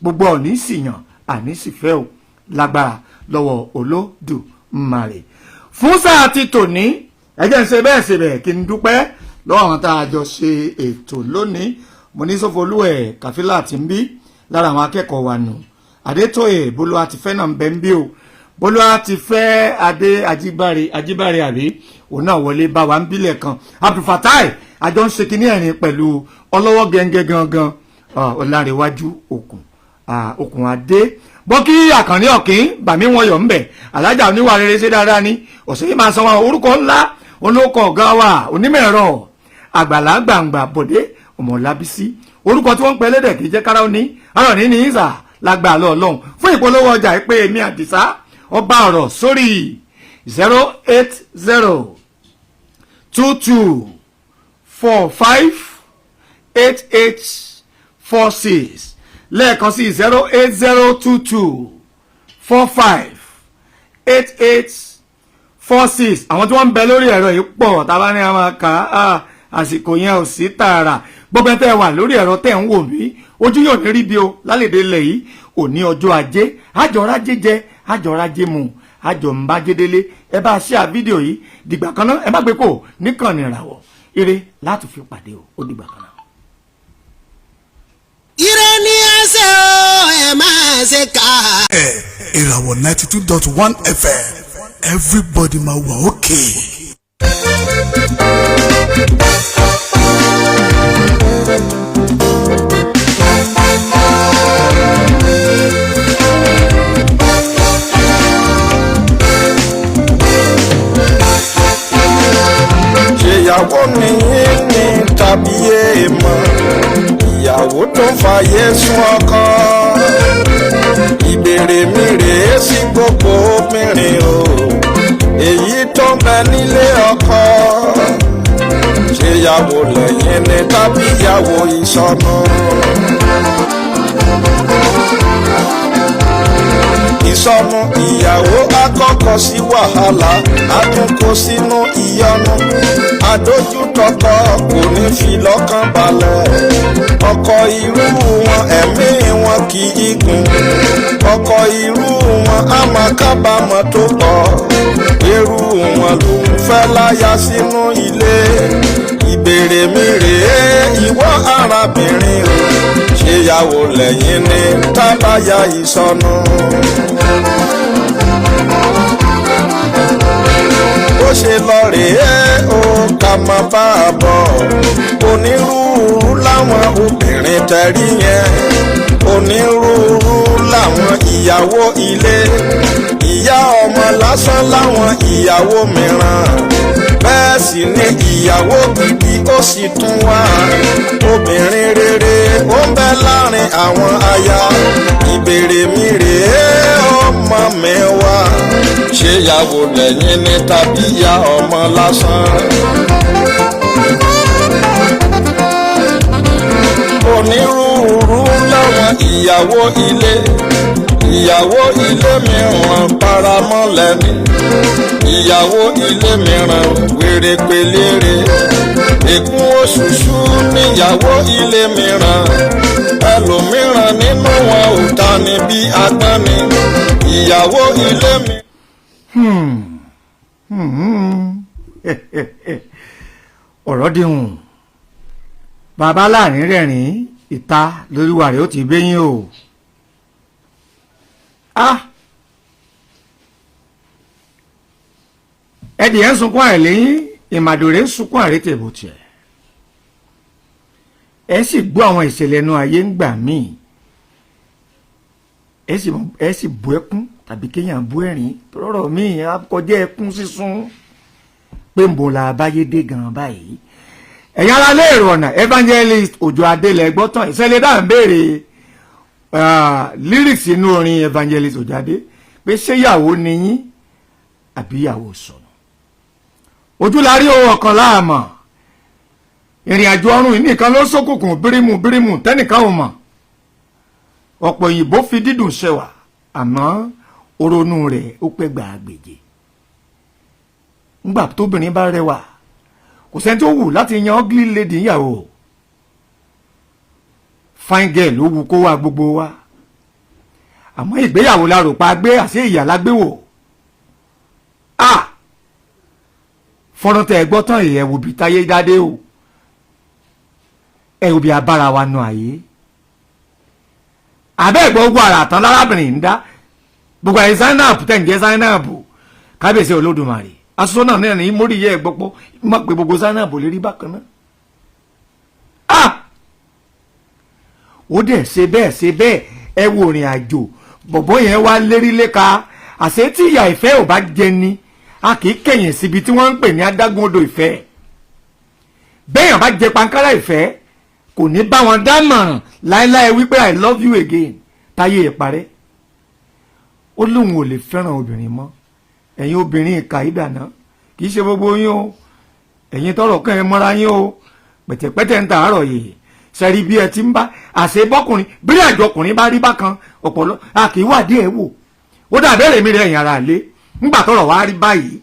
gbogbo òní sì yàn àní sì fẹ́ o lágbára lọ́wọ́ Olódùmarè. Fún sáà ti tòní, ẹ jẹ́ ń ṣe bẹ́ẹ̀ ṣe bẹ́ẹ̀ kí n dúpẹ́ lọ́wọ́ àwọn tá a jọ ṣe ètò lónìí. Mo ní Sọfọlúwẹ̀ Kàfílà tí ń bí lára àwọn akẹ́kọ̀ọ́ wa nù, Adétóyè Bolúwa ti fẹ́ náà ń bẹ ń bí o, Bolúwa ti fẹ́ Adé Ajíbáre àbí òun náà wọlé bá wa ń bílẹ̀ kan. Abdulfatai àjọ ń ṣe kínní ẹ̀rín pẹ̀lú ọlọ́wọ́ gẹ́gẹ́ gangan Ọlárẹ̀wájú Okùn Adé bọ́ kí Àkànní Ọ̀kín bàmí wọn yọ̀ ńbẹ̀. Alájà oníwà rere ṣe dáadáa ni ọ̀sẹ̀ yìí máa san wọn orúkọ ńlá olóko ọ̀gá wa onímọ̀ ẹ̀rọ Àgbàlá Gbàǹgbà Bọ̀dé Ọmọlábísí, orúkọ tí wọ́n ń pẹ́ lédè kì í jẹ́ kára ó ní arọ̀ ní ní ìsà lágbà lọ Ọlọ́run. Fún ìpolówó ọjà pé èmi Àdìsá ọba ọ̀rọ̀ sórí 080 22 45 88 46, lẹ́ẹ̀kan sí 080 22 45 88 46. Àwọn tí wọ́n ń bẹ lórí ẹ̀rọ yìí pọ̀, tábà ní àwọn kà á, àsìkò yẹn ò sí tààrà. Gbogbo ẹ tẹ́ wà lórí ẹ̀rọ tẹ́ ń wò mí, ojú yóò ní rí bí o lálẹ́dẹ̀ ilẹ̀ yìí. Òní ọjọ́ ajé, àjọra jíjẹ, àjọra jímu, àjọ ń bá gédélé. Ẹ bá ṣe à fídíò yìí dìgbà kan náà, ẹ má gbé kò níkànnì ìràwọ̀ ire láti fi pàdé o, ó dìgbà kan náà. Ire ni ẹ ṣe o, ẹ máa ṣe ká. Ìràwọ̀ 92.1 FM, everybody ma wà okay. Ṣèyàwó ni yín ni tàbí èèmọ̀, ìyàwó tó ń fàyè sún ọkọ. Ìbéèrè mi rèé sí gbogbo obìnrin o, èyí tó ń bẹ nílé ọkọ. Ṣèyàwó lẹ́yìn ni tàbí ìyàwó ìsọnù? Ìsọnù ìyàwó akọ́kọ́ sí wàhálà, àtúnkò sínú ìyọnu. Àdójútọkọ kò ní fi lọ́kàn balẹ̀. Ọkọ irú wọn ẹ̀mí wọn kì í gùn. Ọkọ irú wọn á máa kábàámọ̀ tó pọ̀. Irú wọn lòún fẹ́ láya sínú ilé. Ìbéèrè mi rèé, ìwọ arábìnrin o, ṣèyàwó lẹ́yìn ní tábàyà ìsọnù. Bó ṣe lọ rèé o, ká má bá a bọ̀. Onírúurú láwọn obìnrin tẹ̀rí yẹn, onírúurú láwọn ìyàwó ilé, ìyá ọmọ lásán láwọn ìyàwó mìíràn, bẹ́ẹ̀ sì ni ìyàwó gidi ó sì tún wà. Obìnrin rere ó ń bẹ láàrin àwọn aya. Ìbéèrè mi rèé, ọmọ mi wá, ṣé ìyàwó lẹ́yìn ni tàbí ìyá ọmọ lásán? Onírúurú láwọn ìyàwó ilé, ìyàwó ilé mìíràn paramọ́lẹ̀ ni, ìyàwó ilé mìíràn wèrèpèlére, ègún òṣùṣù níyàwó ilé mìíràn, ẹlòmíràn nínú wọn ò ta ni bí agbọ́n ni ìyàwó ilé mi. Ọ̀rọ̀ dìhun bàbá láàrin rẹ̀rìn ìta lóríwà rẹ̀ ó ti gbẹ́yìn o. Ẹdìyẹ ń sunkún àìlẹ́yìn, ìmàdòrè ń sunkún àrétèbòtì ẹ sì gbọ́ àwọn ìṣẹ̀lẹ̀ ẹnu ayé ń gbà míì, ẹ sì bú ẹkún tàbí kéèyàn bú ẹ̀rín tọrọ míì á kọjá ẹkún sísun pé ń bò la báyé dé gan báyìí. Ẹ̀yin ará léèrò ọ̀nà Evangelist Òjó Adé gbọ́ tán ìṣẹ̀lẹ̀ dáhùn béèrè lyrics inú orin Evangelist Òjó Adé pé ṣé ìyàwó ni yín àbí ìyàwó sọnù. Ojú la rí ohun ọ̀kan láàmọ̀, ìrìn àjò ọ̀run yìí nìkan ló ṣókùnkùn bírímù bírímù tẹ́nìkan ò mọ̀. Ọ̀pọ̀ òyìnbó fi dídùn ṣẹwà, àmọ́ oronú rẹ̀ ó pẹ́ gbàgbèje. Ńgbà tóbìnrin bá rẹwà, kò sẹ́ni tó wù láti yan ugly lady níyàwó. Fine girl ló wù kó wá gbogbo wa, àmọ́ ìgbéyàwó la rò pa gbé, àṣé ìyà la gbé wò. Fọ́nrán tẹ́ ẹ gbọ́ tán ìyẹ̀wò bíi táyé dáadé o, ẹ ò bí abára wa nu àyè. Àbẹ́ ẹ̀gbọ́n gbogbo àrà tán lárábìnrin ń dá gbogbo àyè Zainab tẹ̀ ń jẹ́ Zainab kábíyèsí Olódùmarè aṣọ náà náà ní mórí yẹ gbọ́pọ́ má pé gbogbo Zainab lè rí bákan náà. Ó dẹ̀ ṣe bẹ́ẹ̀ ṣe bẹ́ẹ̀, ẹ wo ìrìn àjò bọ̀bọ́ yẹn wá lérí léka. Àṣé tí ìyà ìfẹ́ ò bá jẹ ni a kì í kẹ̀yìn síbi tí wọ́n ń pè ní adágún odò ìfẹ́. Bẹ́ẹ̀yàn bá jẹ pankárá ìfẹ́ kò ní bá wọn dámọ̀ràn láéláé wípé I love you again táyé ìparẹ́. Ó lóun ò lè fẹ́ràn obìnrin mọ́. Ẹ̀yin obìnrin ìka ìdáná kì í ṣe gbogbo yín o, ẹ̀yin tọrọ kàn ẹ́ mọ́ra yín o, pẹ̀tẹ̀pẹ̀tẹ̀ ń tàárọ̀ yìí sẹ́rí bí ẹ ti ń bá àṣẹ bọ́kùnrin bí àjọ ọkùnrin bá rí bákan ọ̀pọ̀lọ́ a kì í wádìí ẹ̀ wò. Ó dàbẹ̀rẹ̀ mi rẹ̀ ẹ̀yìn ara lé ńgbà tọrọ wá rí báyìí.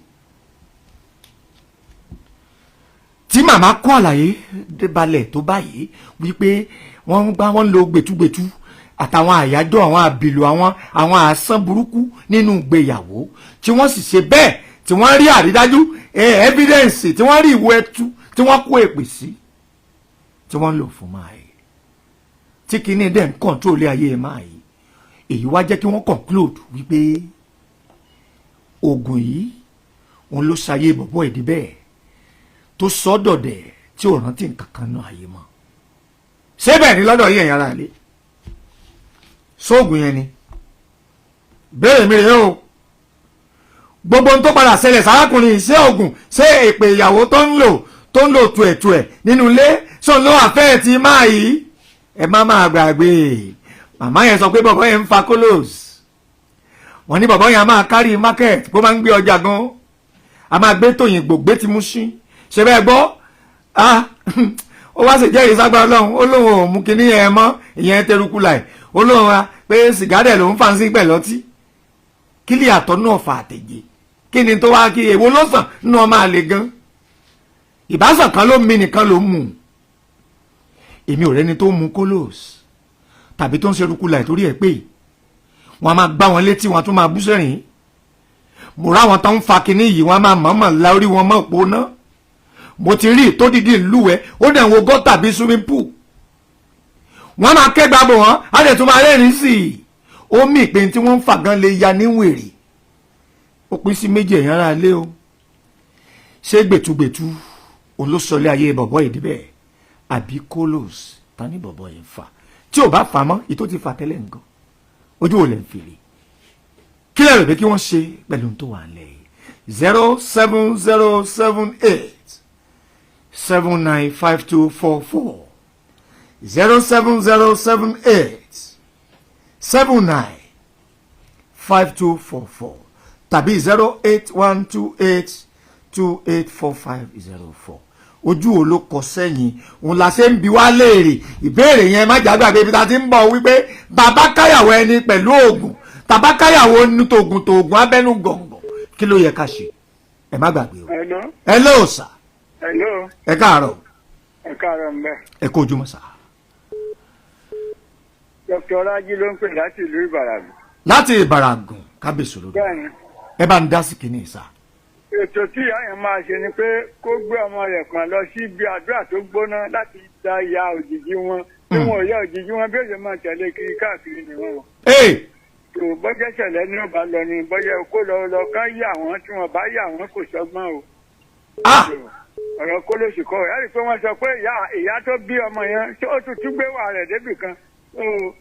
Tí màmá kó àlàyé balẹ̀ tó báyìí wípé wọ́n ń gbá wọ́n ń lo gbẹ̀tugbẹ̀tu àtàwọn àyájọ́ àwọn àbìlù àwọn àsán burúkú nínú ìgbéyàwó tí wọ́n sì ṣe bẹ́ẹ̀ tí wọ́n rí àrídájú evidence tí wọ́n rí ìwé ẹtú tí wọ́n kó èpè sí tí wọ́n ń lò fún máa yìí tí kìíní dẹ̀ ń kọ̀ǹtrólé ayé máa yìí. Èyí wá jẹ́ kí wọ́n conclude wípé oògùn yìí òun ló ṣayé bọ̀bọ̀ ìdí bẹ́ẹ̀ tó sọ́dọ̀dẹ̀ tí ò rántí nǹkan kan náà ayé mọ́. Ṣé bẹ́ẹ̀ ni lọ́dọ̀ yìí ẹ̀yin ará ilé sóògùn yẹn ni béèrè mi rèé o. Gbogbo ohun tó padà ṣẹlẹ̀ sárákùnrin, ṣé oògùn, ṣé èpè ìyàwó tó ń lò tuẹ̀tuẹ̀ nínú ilé ṣó ló àfẹ́ ti máa yìí? Ẹ má máa gbàgbé màmá yẹn sọ pé bọ̀bọ̀ yẹn ń fa kólòs, wọ́n ní bọ̀bọ̀ yẹn a máa kárí market bó máa ń gbé ọjà gan, a máa gbé tòyìnbó gbé ti mú sí ṣe bẹ́ẹ̀ gbọ́. Ó wá sì jẹ́rìí ságbára Ọlọ́run, ó lóun ò mú kinní yẹn mọ́, ìyẹn teruku láì, ó lóun wa pé sìgá dẹ̀ ló ń fà sí pẹ̀lú ọtí. Kí lè àtọ́ náà fà àtẹ̀jẹ́ kí ni tó wá kí èwo ló sàn nínú ọmọ àlè gan? Ìbásàn kan ló mi nìkan ló mú. Èmi ò rẹ́ni tó mu kólòs tàbí tó ń ṣe eruku láì torí ẹ̀ pé wọ́n á máa gbá wọn létí, wọ́n á tún máa bú sẹ́rìn. Mo ráwọn tó ń fa kinní yìí, wọ́n á máa mọ̀ọ́mọ̀ la orí wọn mọ́ òpó náà. Mo ti rí tó dìdí lúwẹ̀, ó dẹ̀ ń wo gọ́tà bíi swimming pool. Wọ́n máa kẹ́gbà bò wọ́n, á dẹ̀ tún máa rẹ́rìn-ín sí i. Ó mì pé tí wọ́n ń fà gan lè ya níwèrè. Ó pín sí méjì, ẹ̀yàn ara lé o. Ṣé gbẹ̀tugbẹ̀tu òun ló sọlé ayé bọ̀bọ̀ yìí débẹ̀, àbí kólòs ta ní bọ̀bọ̀ yìí ń fà? Tí ò bá fà mọ́, ìtò ti fà tẹ́lẹ̀ nǹkan, ojú ò lè ń fèrè. Kí lè rò pé kí wọ́n ṣe pẹ̀lú ohun tó wà nílẹ̀ yìí? 07078 795244, 07078 795244, tàbí 08128284504. Ojú wo ló kọ sẹ́yìn? Òun la ṣe ń bi wá léèrè ìbéèrè yẹn. Má jàgbàgbé ibi tá a ti ń bọ̀ wípé bàbá káyàwó ẹni pẹ̀lú oògùn, tàbá káyàwó ní tògùn tògùn abẹ́nú gọ̀ǹgọ̀, kí ló yẹ ká ṣe? Ẹ má gbàgbé o. Hello. Hello sà. Hello. Ẹ káàárọ̀. Ẹ káàárọ̀ ń bẹ̀. Ẹ kó ojúmọ́ sà. Dr. Rájí ló ń pè láti ìlú Ìbàràgùn. Láti Ìbàràgùn, kábíyèsí olódò. Bẹ́ẹ̀ni. Ẹ bá ń dá sí kìíní sà. Ètò tí ìyá yẹn máa ṣe ni pé kó gbé ọmọ rẹ̀ pọ̀n lọ sí ibi àdúrà tó gbóná láti da ìyá òjijì wọn. Bí wọn ò yá òjijì wọn, bí ó ṣe máa tẹ̀lé kiri káàkiri ni wọn. Tó bọ́jẹ́ ṣẹlẹ̀ ní ọba lọ ni bọ́jẹ́ kó lọ lọ ká yà wọ́n, tí wọ́n bá yà wọ́n kò sọ́gbọ́n o. Ọ̀rọ̀ kó lóṣù kọ́ ẹ̀ rí i pé wọ́n sọ pé ìyá tó bí ọmọ yẹn ó tún tún gbé wà rẹ̀ débì kan.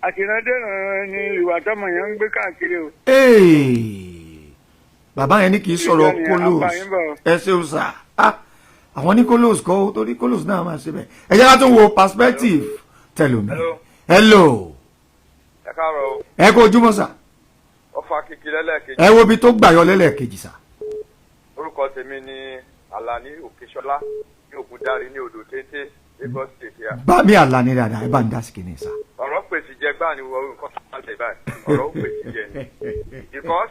Àtìrandéran ni ìwà tọmọ yẹn ń gbé káàkiri o. Bàbá yẹn ní kì í sọ̀rọ̀ kólóòs. Ẹ ṣeun sà. Àwọn ní kólóòs kọ́, torí kólóòs náà máa ṣe bẹ́ẹ̀. Ẹ jẹ́ ká tún wo perspective tẹlomi. Hello. Ẹ káàárọ̀ o. Ẹ kó ojúmọ́ sà. Ọfà kìkì lẹ́lẹ́kejì. Ẹ wo ibi tó gbàyọ lẹ́lẹ́kejì sà. Orúkọ tèmi ni Àlàní Òkèṣọlá ní Ògúndárí ní odò téńté, Lagos State ya. Bá mi Àlàní dáadáa, ẹ bá ń dá sí kìíní sà. Ọ̀rọ̀ pèsè jẹ gbáà ni wọ́n nǹkan tó máa ń tẹ̀ báyìí. Ọ̀rọ̀ pèsè jẹ ni. Because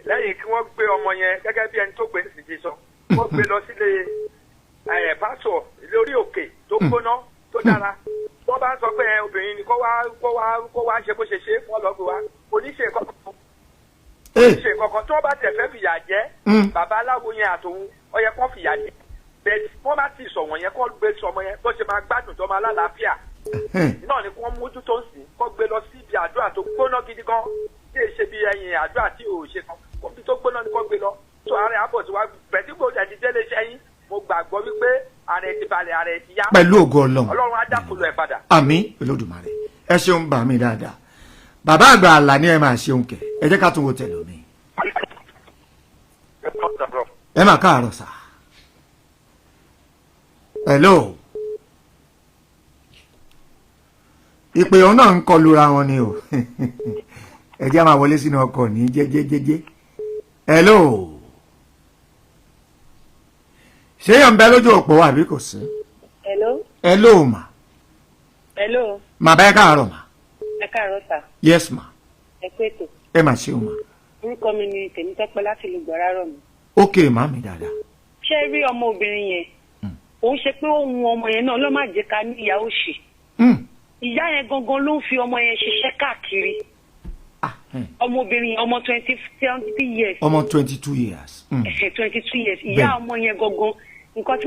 lẹ́yìn kí wọ́n gbé ọmọ yẹn gẹ́gẹ́ bí ẹni tó gbé ní ti sọ, wọ́n gbé lọ sílé pásọ̀ lórí òkè tó gbóná tó dára. Wọ́n bá ń sọ pé obìnrin ni kó wá ṣe bó ṣe ṣe, wọ́n lọ gbé wá oníṣe kankan, oníṣe kankan. Tí wọ́n bá tẹ̀ fẹ́ fìyà jẹ bàbá aláwo yẹn àtòun, ó yẹ kó fìyà jẹ bẹ́ẹ̀. Wọ́n bá ti sọ wọ̀nyẹn, kó gbé sọmọ yẹn bó ṣe máa gbádùn tó máa lálàáfíà náà ni kí wọ́n mójútó sí, kó gbé lọ sí ibi àdúrà tó gbóná gidi gan, tí èsè bí ẹyin àdúrà tí ò ṣe kan, kóbi tó gbóná ni kó gbé lọ. Tó ààrẹ àbọ̀ tí wàá bẹ̀tí gbòdì àti délé sẹ́yìn, mo gbàgbọ́ wípé ààrẹ ti balẹ̀, ààrẹ ti yá. Pẹ̀lú ògo Ọlọ́run. Ọlọ́run á dákòlò ẹ̀ padà. Àmín Olódùmarè. Ẹ ṣeun bà mí dáadáa. Bàbá àgbà Àlàní, ẹ máa ṣeun kẹ. Ẹ jẹ́ ká tún wo tẹ̀lé mi. Ẹ máa káàárọ̀ sà. Hello. Ìpè ọ̀hún náà ń kọlura wọn ni o. Ẹ jẹ́ máa wọlé sínú ọkọ̀ ní jẹ́jẹ́jẹ́jẹ́. Hello. Ṣé yọ̀ ń bẹ lójú òpó àbí kò sí? Hello. Hello ma. Hello. Mà bá ẹ káàárọ̀ ma. Ẹ káàárọ̀ sà. Yes ma. Ẹ kú ètò. Ẹ mà ṣeun ma. Orúkọ mi ni Tèmítọ́pẹ́ láti ìlú Gbọ̀rárọ̀ mi. Ok màmí dáadáa. Ṣé rí ọmọbìnrin yẹn? Òun ṣe pé òun ọmọ yẹn náà ló má jẹ́ ká ní ìyá òṣì. Ìyá yẹn gangan ló ń fi ọmọ yẹn ṣiṣẹ́ káàkiri. Ọmọbìnrin yẹn, ọmọ 20 years. Ọmọ 22 years. 22 years. Ìyá ọmọ yẹn gangan nǹkan tí